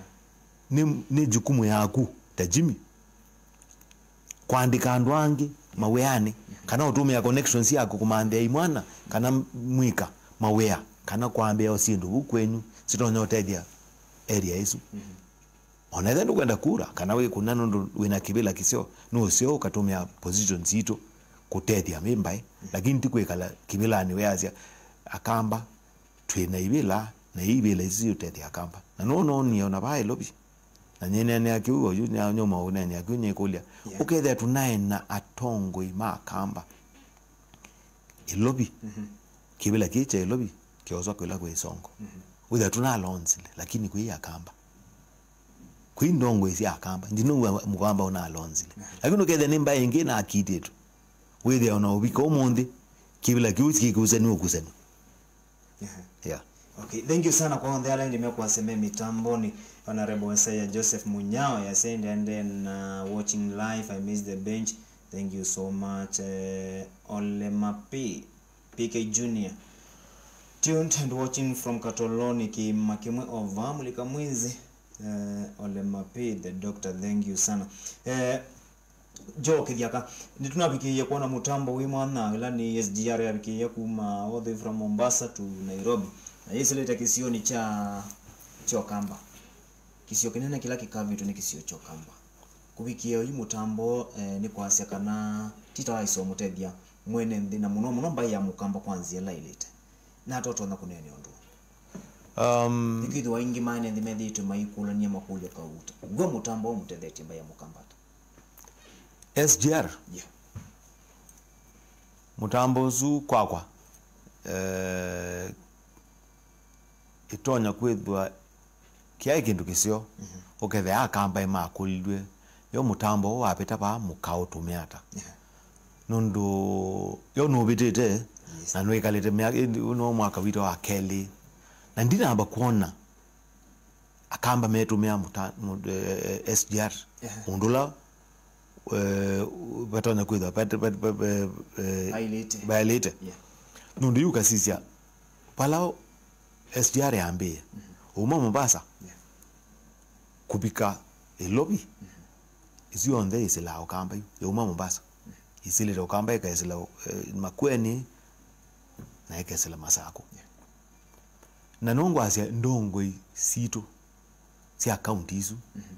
Nĩ, nĩ jukumu yaku ta Jimmy kwandĩka andũ angĩ mawĩanĩ, kana ũtũmĩa connections yaku kũmanthĩa imwana kana mwĩka mawĩa, kana kwambĩa o syĩndũ vu kwenyu sitonya ũtethya area ĩsu. Mhm. Ona ethĩwa ndũkwenda kura, kana wĩkũna nũndũ wĩna kĩvĩla kĩseo, nũseo ũkatũmĩa position sitũ kũtethya mĩ mbaĩ, lakini ti kwĩkala kĩvĩlanĩ wĩasya, Akamba, twĩ na ivĩla, na ii ivĩla isu siũtethya Akamba. Na nũnoonie ona vaa Ĩlovi. Na nyĩneenea kĩu oyu, nya-, nyuma ũneenea kĩu nyĩkũlya, yeah, ũkethĩa tũnaĩ na atongoi ma Akamba Ĩlovi. Mhm. Kĩvĩla kĩĩ kya Ĩlovi kĩoswa kwĩla kwĩ Isongo. Mhm. Wĩthĩa tũnalonzile, lakini kwĩ Akamba. Kwĩ ndongoi sya Akamba. Ndinũw'a Mũkamba ũnalonzile. Mhm. Lakini ũkethĩa nĩ mbaĩ ĩngĩ nakitĩtwe. Wĩthĩa ona ũvika ũmũnthĩ, kĩvĩla kĩu kĩkũsaniw'a ũkusani. Aha. Yeah. Okay, thank you sana kwa onthe ala ĩndĩ mekwasya me mĩtambonĩ. Honorable Isaiah Joseph Munyao yasendende na watching live, I miss the bench. Thank you so much. Eh, Ole Mapi, P K Junior. Tuned and watching from Katoloni, kĩima kĩmwe over, Mulika Mwizi. Eh, Ole Mapi, the doctor, thank you sana. Eh, Joe Kĩthyaka, nĩtũnavikĩie kwona mũtambo wĩ mwanya, ĩla nĩ S G R yavikĩie kuma all the way from Mombasa to Nairobi. Na yĩsĩlĩte kĩsionĩ kya Kyokamba. Kĩsio kĩnene kĩla kĩkavĩtwe nĩ kĩsio Kyokamba. Kũvikĩĩa oyu mũtambo, eh, nĩ kwasya kana ti ta waisoo mũtethya mwene nthĩ, na mũno mũno mbaĩ ya Mũkamba kwa nzĩa ĩla ĩlĩte. Na atotonya kũneenea ũndũ. Um, nĩkwĩthĩwa aingĩ ma ene nthĩ methĩĩtwe maikũlany'a makũlyo kauta. W'o mũtambo ũũ mũtethetye mbaĩ ya Mũkamba ata? S G R? Yeah. Mũtambo ũsu kwakwa, eh, ĩtonya kwĩthwa kyaĩ kĩndũ kĩseo, mhm, ũkethĩa Akamba nĩmakũlilw'e, yo mũtambo ũũ wavĩta vaa mũkaũtũmĩa ata? Yeah. Nũndũ yo nũvĩtĩte, yes, na nĩwĩkalĩte myaka, ĩndĩ ũũ no mwaka witũ wa kelĩ. Na ndinamba kwona Akamba metũmĩa mũta-, mũ-, eh, eh, S G R, ehe, ũndũ ũla, eh, vatonya kwĩthwa vat-, vat-, vat-, eh, eh, vaĩlĩte. Vaĩlĩte. Yeah. Nũndũ yu ũkasisya, vala S G R yambĩĩe, mhm, Uma Mombasa, yeah, kũvika Nairobi, mm-hmm, ĩsu yonthe ĩsĩlaa Ũkamba yu. Yauma Mombasa, mm-hmm, ĩsĩlĩte Ũkamba, ĩkaĩsĩla, eh, Makueni, na ĩkaĩsĩla Masakũ. Yeah. Na nũngwasya ndongoi sitũ sya kaunti isu, mm-hmm,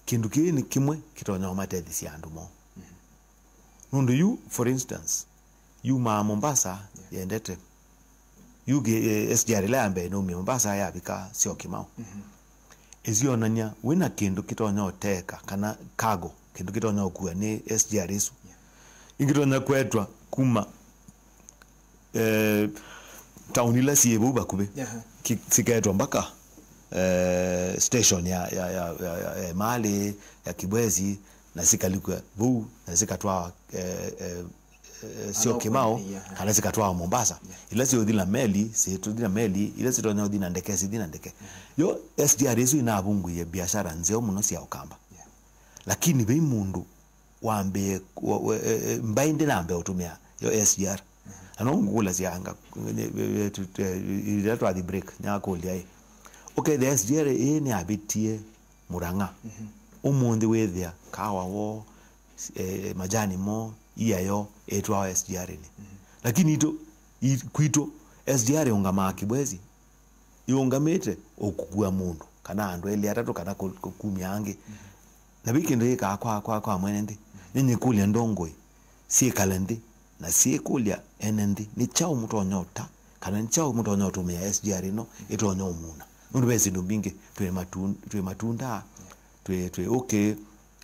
kĩndũ kĩĩ nĩ kĩmwe kĩtonya ũmatethesya andũ moo. Mm-hmm. Nũndũ yu, for instance, yumaa Mombasa, yeah, yendete. Yu kĩ-, eh, S G R ĩla ya mbee naumie Mombasa yavika Syokimau. Mhm. Ĩsyonany'a wĩna kĩndũ kĩtonya ũteka, kana cargo, kĩndũ kĩtonya ũkua nĩ S G R ĩsu. Yeah. Ĩngĩtonya kwetwa kuma, eh, taoni ila syĩ vau vakuvĩ. Aha. Ki-, siketwa mpaka, eh, station ya, ya, ya, ya, ya, ya Emali, ya Kibwezi, na sikalikwa vau, na sikatwawa, eh, eh, eh, Syokimau, yeah, kana sikatwawa Mombasa. Yeah. Ila siũthi na meli, situthi na meli, ila sitonya ũthi na ndeke, sithi na ndeke. Mm-hmm. Yo, S G R ĩsu ĩnavunguie biashara nzeo mũno sya Ũkamba. Yeah. Lakini vei mũndũ wambĩe, wa-, wa-, eh, eh, mbaĩ ndĩnambĩa ũtũmĩa yo S G R. Mm-hmm. Na no ngũkũlasya anga, eh, eh, tu-, eh, ĩla twathi break, nyakũlya ĩ. Ũkethĩa S G R ĩĩ nĩyavĩtie Mũrang'a. Mhm. Ũmũnthĩ wĩthĩa kawa woo, eh, majani moo, ia yoo, ĩtwawa S G R-inĩ. Mhm. Lakini itũ, i-, kwitũ, S G R yũngamaa Kibwezi, yũngamĩte ũkũkua mũndũ, kana andũ elĩ atatũ, kana kũ-, kũ-, kumya angĩ. Mhm. Na vei kĩndũ yĩkaa kwa, kwa, kwa mwene nthĩ. Mhm. Nĩnyĩkũlya ndongoi syĩkale nthĩ, na syĩkũlya ene nthĩ, nĩ kyaũ mũtonya ũta, kana nĩ kyaũ mũtonya ũtũmĩa S G R ĩno ĩtonya ũmuna? Nũndũ ve syĩndũ mbingĩ, twĩ matun-, twĩ matunda, twĩ, twĩ ũkĩ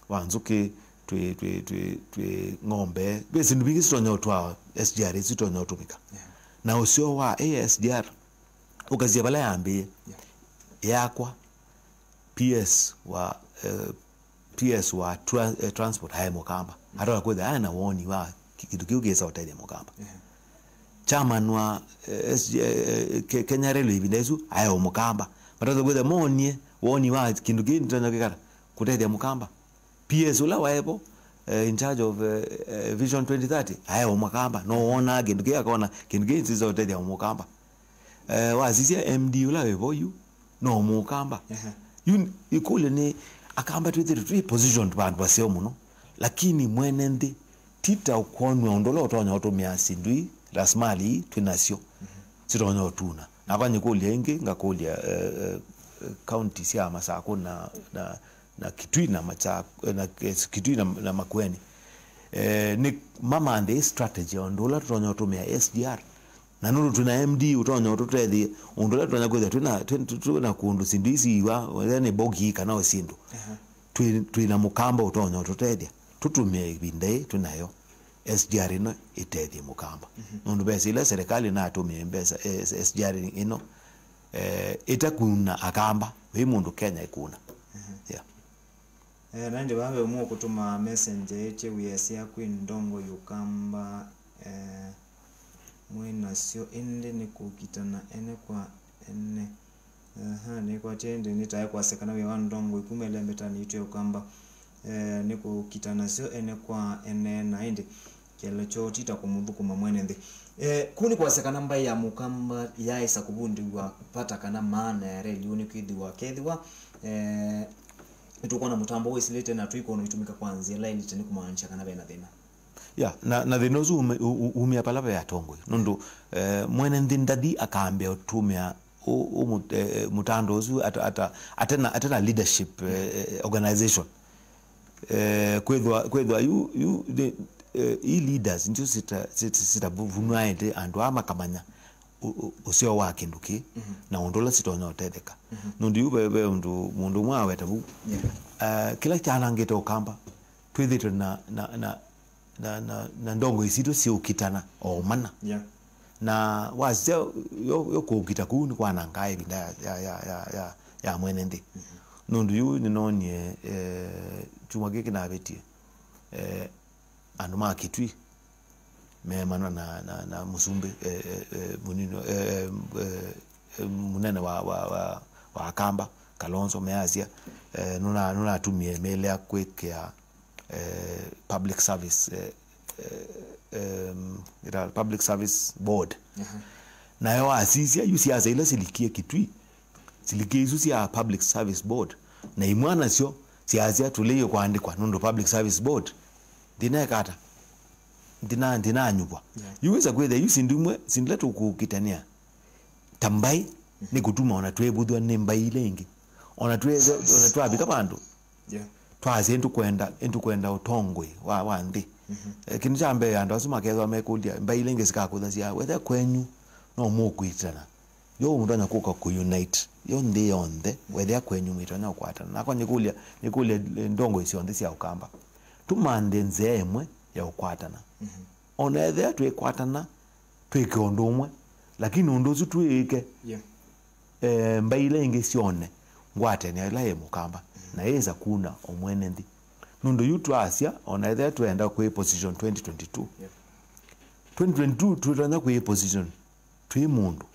wa nzũkĩ, twĩ, twĩ, twĩ, twĩ ng'ombe, ve syĩndũ mbingĩ sitonya ũtwaa S G R ĩsu itonya ũtũmĩka. Yeah. Na ũseo wa A S G R ũkasya vala yambĩĩe, yeah, yakwa, P S wa, eh, P S wa tra-, eh, transport aĩ Mũkamba. Atonya kwĩthĩa aĩ na woni wa ki-, kĩndũ kĩu kĩsa ũtethya Mũkamba. Ehe. Chairman wa, eh, S G, eh, eh, Ke-, Kenya Railway ĩvinda ĩsu aĩ o Mũkamba. Matonya kwĩthĩa monie woni wa kĩndũ kĩu nĩtonya kwĩkata kũtethya Mũkamba. P S ũla waĩ vo, eh, in charge of, eh, eh, Vision twenty thirty, aĩ o Mũkamba. No wonaa kĩndũ kĩu, akona kĩndũ kĩu nĩkĩsa ũtethya Mũkamba. Eh, wasisya M D ũla wĩ vo yu, no Mũkamba. Ehe. Yu ĩkũlyo nĩ, Akamba twĩthĩtwe twĩ positioned vandũ vaseo mũno, lakini mwene nthĩ, ti ta ũkwonw'a ũndũ ũla ũtonya ũtũmĩa syĩndũ ii, rasilimali ii twĩ nasyo, mhm, sitonya ũtuna. Nakwa nyĩkũlya ĩngĩ, ngakũlya, eh, eh, eh, kaunti sya Masakũ na, na, na Kitui na Macha-, eh, na, eh, Kitui na, na Makueni. Eh, nĩ mamanthe strategy ya ũndũ ũla tũtonya ũtũmĩa S G R. Na nũndũ twĩ na M D ũtonya ũtũtethie, ũndũ ũla tũtonya kwĩthĩa twĩ na, twĩ, twĩ, twĩ na kũndũ syĩndũ isi iwa, whether nĩ mbogi kana o syĩndũ. Aha. Twĩ, twĩ na Mũkamba ũtonya ũtũtethya. Tũtũmĩe ĩvinda ĩĩ twĩ nayo, S G R ĩno ĩtethye Mũkamba. Mhm. Nũndũ mbesa ila serikali natũmĩe mbesa, eh, S G R ĩno, eh, ĩtakuna Akamba, vei mũndũ Kenya ĩkuna. Mhm. Yeah. Eh, na ĩndĩ vaa ve ũmwe ũkũtũma message ĩtye wĩasya kwĩ ndongoi Ũkamba, eh, mwĩ nasyo, ĩndĩ nĩ kũkitana ene kwa ene. Aha, nĩkwatya ĩndĩ nĩtae kwasya kana wĩa wa ndongoi kuma ĩlembetanĩ yitũ ya Ũkamba, eh, nĩ kũkitana syo ene kwa ene, na ĩndĩ kĩeleelo kyoo ti ta kũmũthũkũma mwene nthĩ. Eh, kũu nĩ kwasya kana mbaĩ ya Mũkamba yaĩsa kũvundĩw'a vata kana maana ya reli ũũ nĩkwĩthĩwa kethĩwa, eh, nĩtũkwona mũtambo wĩsĩlĩte na tũikona ũitũmĩka kwa nzĩa ĩla ĩlĩte, nĩ kũmaanisya kana ve na thĩna. Ya, na, na thĩna ũsu ume-, u-, u-, umĩa pala ve atongoi. Nũndũ, eh, mwene nthĩ ndathi akambĩa ũtũmĩa ũ-, ũ-, mũ-, eh, eh, mũtandao ũsu ata-, ata-, atena, atena leadership, eh, eh, organization. Eh, kwĩthwa, kwĩthwa yu, yu, the, eh, i leaders ndio sita, sita, sita vu-, vunwaĩte andũ aa makamanya ũ-, ũ-, ũseo wa kĩndũ kĩ, mhm, na ũndũ ũla sitonya ũtetheka. Mhm. Nũndũ yu ve, ve ũndũ mũndũ ũmwe aweta vu. Yeah. Eh, kĩla kyanangĩte Ũkamba, twĩthĩtwe na, na, na, na, na, na ndongoi sitũ siũkitana o mana. Yeah. Na wasisya yo, yo kũkita kũu nĩ kwanangaa ĩvinda ya, ya, ya, ya, ya, ya mwene nthĩ. Mhm. Nũndũ yu nĩnonie, eh, kyumwa kĩkĩ navĩtie, eh, andũ ma Kitui meemanwa na, na, na mũsumbĩ, eh, eh, eh, mũnini, eh, eh, eh, eh, mũnene wa, wa, wa, wa Akamba, Kalonzo, measya, eh, nũna-, nũnatumie mĩlĩ ya kwĩkĩa eh, public service, eh, eh, em, ĩta public service board. Aha. Nayo wasisya yu siasa ila silikie Kitui, Silika isu sya Public Service Board, na imwe nasyo syasya tũleie kũandĩkwa nũndũ Public Service Board ndĩnekata, ndĩna, ndĩnanyuvwa. Yeah. Yu wĩsa kwĩthĩa yu syĩndũ imwe, syĩndũ ila tũkũkitania ta mbaĩ, nĩ kũtuma ona twĩvũthw'a nĩ mbaĩ ila ingĩ. Ona twĩthĩa, ona twavika vandũ, yeah, twasya nĩtũkwenda, nĩtũkwenda ũtongoi wa, wa nthĩ. Mhm. Eh, kĩndũ kya mbee andũ asu makethwa mekũlya, mbaĩ ila ingĩ sikakũthasya, wethĩa kwenyu no mũkwĩtana, yo mũtonya kũka kũ unite yo nthĩ yonthe, wethĩa kwenyu mwĩtonya ũkwatana. Nakwa nĩkũlya, nĩkũlya, eh, ndongoi syonthe sya Ũkamba, tũmanthe nzĩa ĩmwe ya ũkwatana. Mhm. Ona ethĩa twĩkwatana, twĩke ũndũ ũmwe, lakini ũndũ ũsu twĩĩke, yeah, eh, mbaĩ ila ingĩ syone ngwatanĩo ĩla yĩ Mũkamba, mhm, na yĩsa kuna o mwene nthĩ. Nũndũ yu twasya, ona ethĩa twenda kwĩ position twenty twenty-two. Yeah. Twenty twenty-two twĩtonya kwĩ position twĩ mũndũ,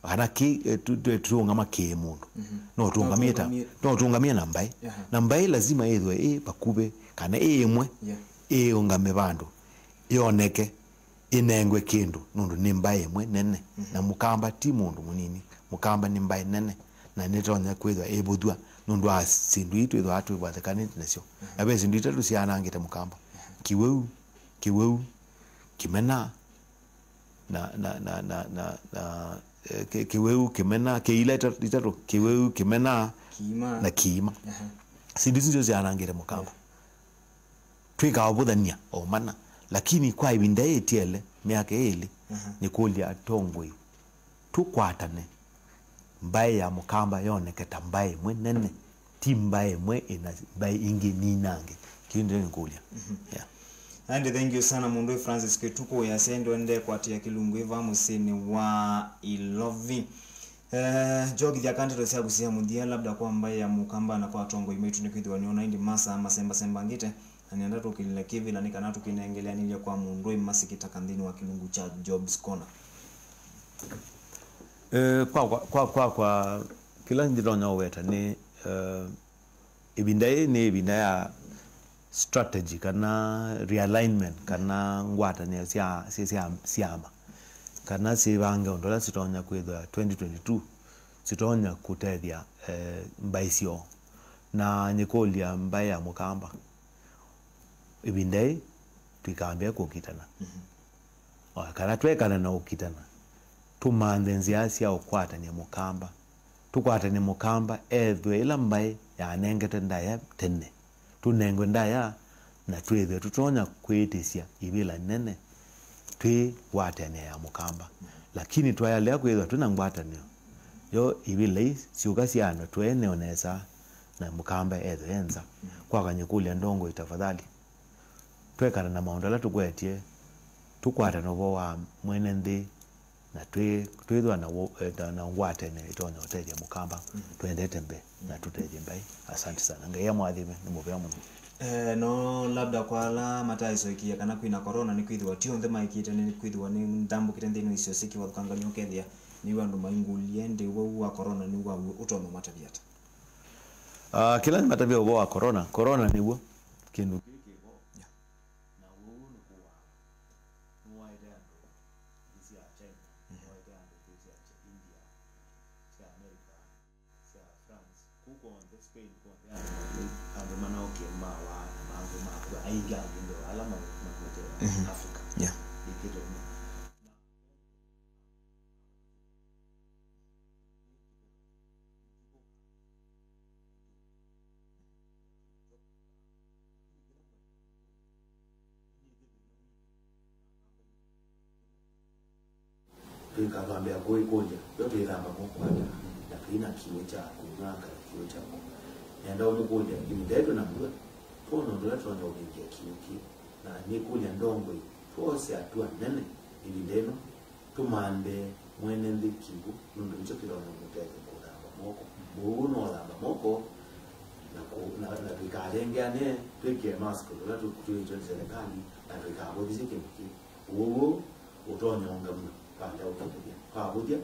kana kĩ, eh, tu-, tu-, tũũngama kĩ mũndũ. Mhm. No tũũngamie ta, no tũũngamie, no tũũngamie na mbaĩ. Aha. Na mbaĩ lazima ĩthwe ĩ vakuvĩ, kana ĩ ĩmwe, yeah, ĩũngame vandũ, yoneke, ĩnengwe kĩndũ, nũndũ nĩ mbaĩ ĩmwe nene. Mhm. Na Mũkamba ti mũndũ mũnini, Mũkamba nĩ mbaĩ nene, na nĩtonya kwĩthwa ĩvũthw'a nũndũ wa syĩndũ ii twĩthwaa twĩvathĩkanĩte nasyo. Mhm. Na ve syĩndũ itatũ syaanangĩte Mũkamba. Mhm. Kĩwĩu, kĩwĩu, kĩmena, na, na, na, na, na, na, eh, kĩ-, kĩwĩu, kĩmena, kĩila ita-, itatũ, kĩwĩu, kĩmena, kĩima, na kĩima. Aha. Syĩndũ isu nĩsyo syaanangĩte Mũkamba. Yeah. Twĩkaũvũthany'a o mana, lakini kwa ĩvinda yĩĩ ĩtiele, myaka ĩlĩ, aha, nĩkũlya atongoi tũkwatane, mbaĩ ya Mũkamba yoneke ta mbaĩ ĩmwe nene, ti mbaĩ ĩmwe ĩna mbaĩ ingĩ ninange. Kĩu ndio nĩkũlya. Mhm. Yeah. Andi, thank you sana, mũndũ wĩ Francis Kĩtukũ, yasya ndwende kwatĩa kĩlungu ĩva mũsyĩnĩ wa Ilovi. Eh, njokithya aka ndeto syaku sya mũthya, labda kwa mbaĩ ya Mũkamba na kwa atongoi maitũ, nĩkwĩthĩwa nĩona ĩndĩ masaa masembasembangĩte, na nĩenda tũkĩlile kĩvĩla nĩ kana tũkĩnengeleanĩlye kwa mũndũ wĩ masikitaka nthĩnĩ wa kĩlungu kya Job's Corner. Eh, kwa, kwa, kwa, kwa, kwa, kĩla ndĩtonya ũweta nĩ, eh, ĩvinda yĩĩ nĩ ĩvinda ya strategy kana realignment kana ngwatanĩo sya, sya, sya syama, kana syĩvange ũndũ ũla sitonya kwĩthwa twenty twenty-two sitonya kũtethya, eh, mbaĩ syoo. Na nyĩkũlya mbaĩ ya Mũkamba, ĩvinda yĩĩ tũikambĩe kũkitana. Mhm. O, kana twekana na ũkitana, tũmanthe nzĩa sya ũkwatany'a Mũkamba. Tũkwatany'e Mũkamba ethwe ĩla mbaĩ yanengete ndaĩa tene. Tũnengwe ndaĩa na twĩthwe tũtonya kwĩtĩsya ivĩla nene twĩ ngwatanĩo ya Mũkamba. Lakini twayalea kwĩthwa twĩna ngwatanĩo, yo ivĩla ii syũka syaanwe tũene o nesa na Mũkamba ethwe e nza. Kwakany'e kũlya ndongoi, tafadhali. Twekana na maũndũ ala tũkwetye, tũkwatane ũvoo wa mwene nthĩ, na twĩ-, twĩthwa na wo-, eh, na, na ngwatanĩo ĩtonya ũtethya Mũkamba, mhm, tũendete mbee, na tũtethye mbaĩ. Asante sana. Ngai amwathime, nĩ mũvea mũno. Eh, no labda kwa ala mataaĩsũĩkĩĩa kana kwĩna corona, nĩkwĩthĩwa ti onthe maĩkĩte, nĩkwĩthĩwa nĩndambũkĩte nthĩnĩ wa isio syĩ kĩvathũkany'o ũkethĩa nĩw'o andũ maingũlye, ndĩ wau wa corona nĩw'o waw'o, ũtonya ũmatavya ata? Ah, kĩla nĩmatavya ũvoo wa corona, corona nĩw'o kĩndũ kĩĩ kĩvo. Yeah. Na ũu nĩ kũwaa. Nĩwaĩte andũ nthĩ sya China, mhm, nĩwaĩte andũ nthĩ sya Ch-, India, sya America, sya France, kũu kw'onthe, Spain kw'onthe, andũ, andũ manaũkie mawaa na mangĩ makw'a, aingĩ angĩ ndo ala ma-, makwete, mhm, Africa. Yeah. Ĩkĩte mũno. Twĩka twambĩa kũĩkũlya, yo twĩthamba moko ata, na twĩna kĩw'ũ kya kũnw'a kana kĩw'ũ kya kũ. Nenda ũmũkũlya, ĩvinda yĩĩ twĩ na mbua, twona ũndũ ũla tũtonya ũvĩngĩa kĩw'ũ kĩĩ. Na nĩkũlya ndongoi twose atua nene ĩvinda yĩno, tũmanthe mwene nthĩ kĩw'ũ, nũndũ nĩkyo kĩtonya kũmũtethya kũthamba moko. Ũw'o no ũthamba moko, na kũ-, na, na tũikalengeane, twĩkĩe mask ũla tũ-, twĩtwe nĩ serikali, na tũikavũthisye kĩndũ kĩĩ. Ũw'o ũtonya ũngamw'a, twalea ũkavũthya. Twavũthya,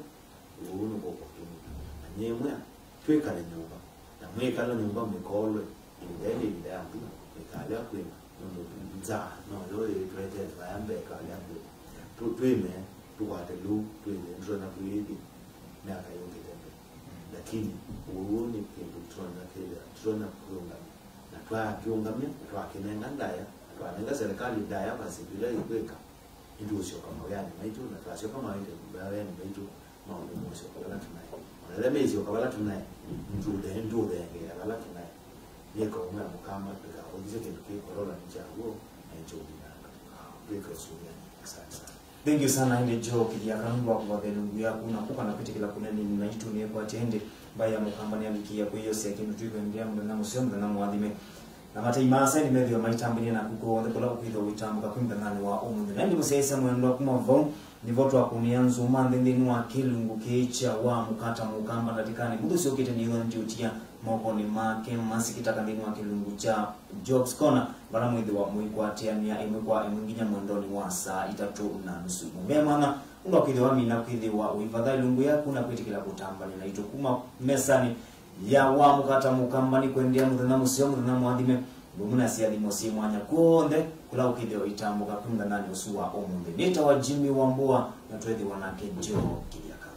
ũw'o nĩkũkũtũmw'a. Na nyie mwĩa, twĩkale nyũmba. Na mwĩkala nyũmba mwĩkoolwe, ĩvinda yĩĩ nĩ ĩvinda ya mbua, mwĩkalea kwĩma, nũndũ nzaa noyo ĩtũetete vaya mbee, twalea kwĩma. Tũ-, twĩme, tũkwate lĩu, twĩthĩe nĩtũtonya kwĩyĩthya myaka yũkĩte mbee. Lakini ũu nĩ kĩndũ tũtonya kĩthĩa, tũtonya kũkĩũngamya. Na twakĩũngamya, na twakĩnenga ndaĩa, na twanenga serikali ndaĩa kwa syĩndũ ila ikwĩka, nĩtũũsyoka mawĩanĩ maitũ, na twasyoka mawĩanĩ maitũ, maũndũ meũsyoka vala tũnaĩ. O na ĩla meĩsyoka vala tũnaĩ, nĩtũũthe-, nĩtũũthengeea vala tũnaĩ. Nĩ ĩkauma ya Mũkamba, ndĩkakũthĩsye kĩndũ kĩ korola nĩ kya w'o, na nĩkyo ũthi na andũ. Twĩke ũsũvĩanĩ. Asante sana. Thank you sana, ĩndĩ Joe Kĩthiaka, nũndũ wa kũvatha ĩlungu yaku na kũka na kwĩtĩkĩla kũneenea naitũ. Nĩkwatya ĩndĩ mbaĩ ya Mũkamba nĩyavikĩĩa kwĩyosea kĩndũ twĩkwendea mũthenya mũseo, mũthenya mũathime. Na matai ma asa nĩmethĩwa maitambania naku kw'onthe kũla ũkwĩthĩwa ũitambũka kwĩ mũthenyanĩ wa ũmũnthĩ. Na ĩndĩ mũsyaĩĩsya mwendwa kuma vau, nĩvo twakũnĩa nzũma nthĩ nthĩnĩ wa kĩlungu kĩĩ kya Wa Mũkata Mũkamba ndatĩkanĩ. Mũthĩ ũsyokĩte nĩw'a ndiũtia mokonĩ make masikitaka nthĩnĩ wa kĩlungu kya Job's Corner, vala mwĩthĩwa mũikwatĩanĩa ĩmwe kwa ĩmwe nginya mwendonĩ wa saa itatũ na nusu. Mũvea mwana, ũndũ wa kwĩthĩwa wamina kwĩthĩwa ũivatha ĩlungu yaku na kwĩtĩkĩla kũtambany'a naitũ kuma mesanĩ ya Wa Mũkata Mũkamba. Nĩ kũendeea mũthenya mũseo, mũthenya mũathime, vamwe na siathimo syĩ mwanya kw'onthe kũla ũkĩthĩwa ũitambũka kwĩ mũthenyanĩ ũsu wa ũmũnthĩ. Nĩtawa Jimmy Wambua, na tweethĩwa nake Joe Kĩthiaka.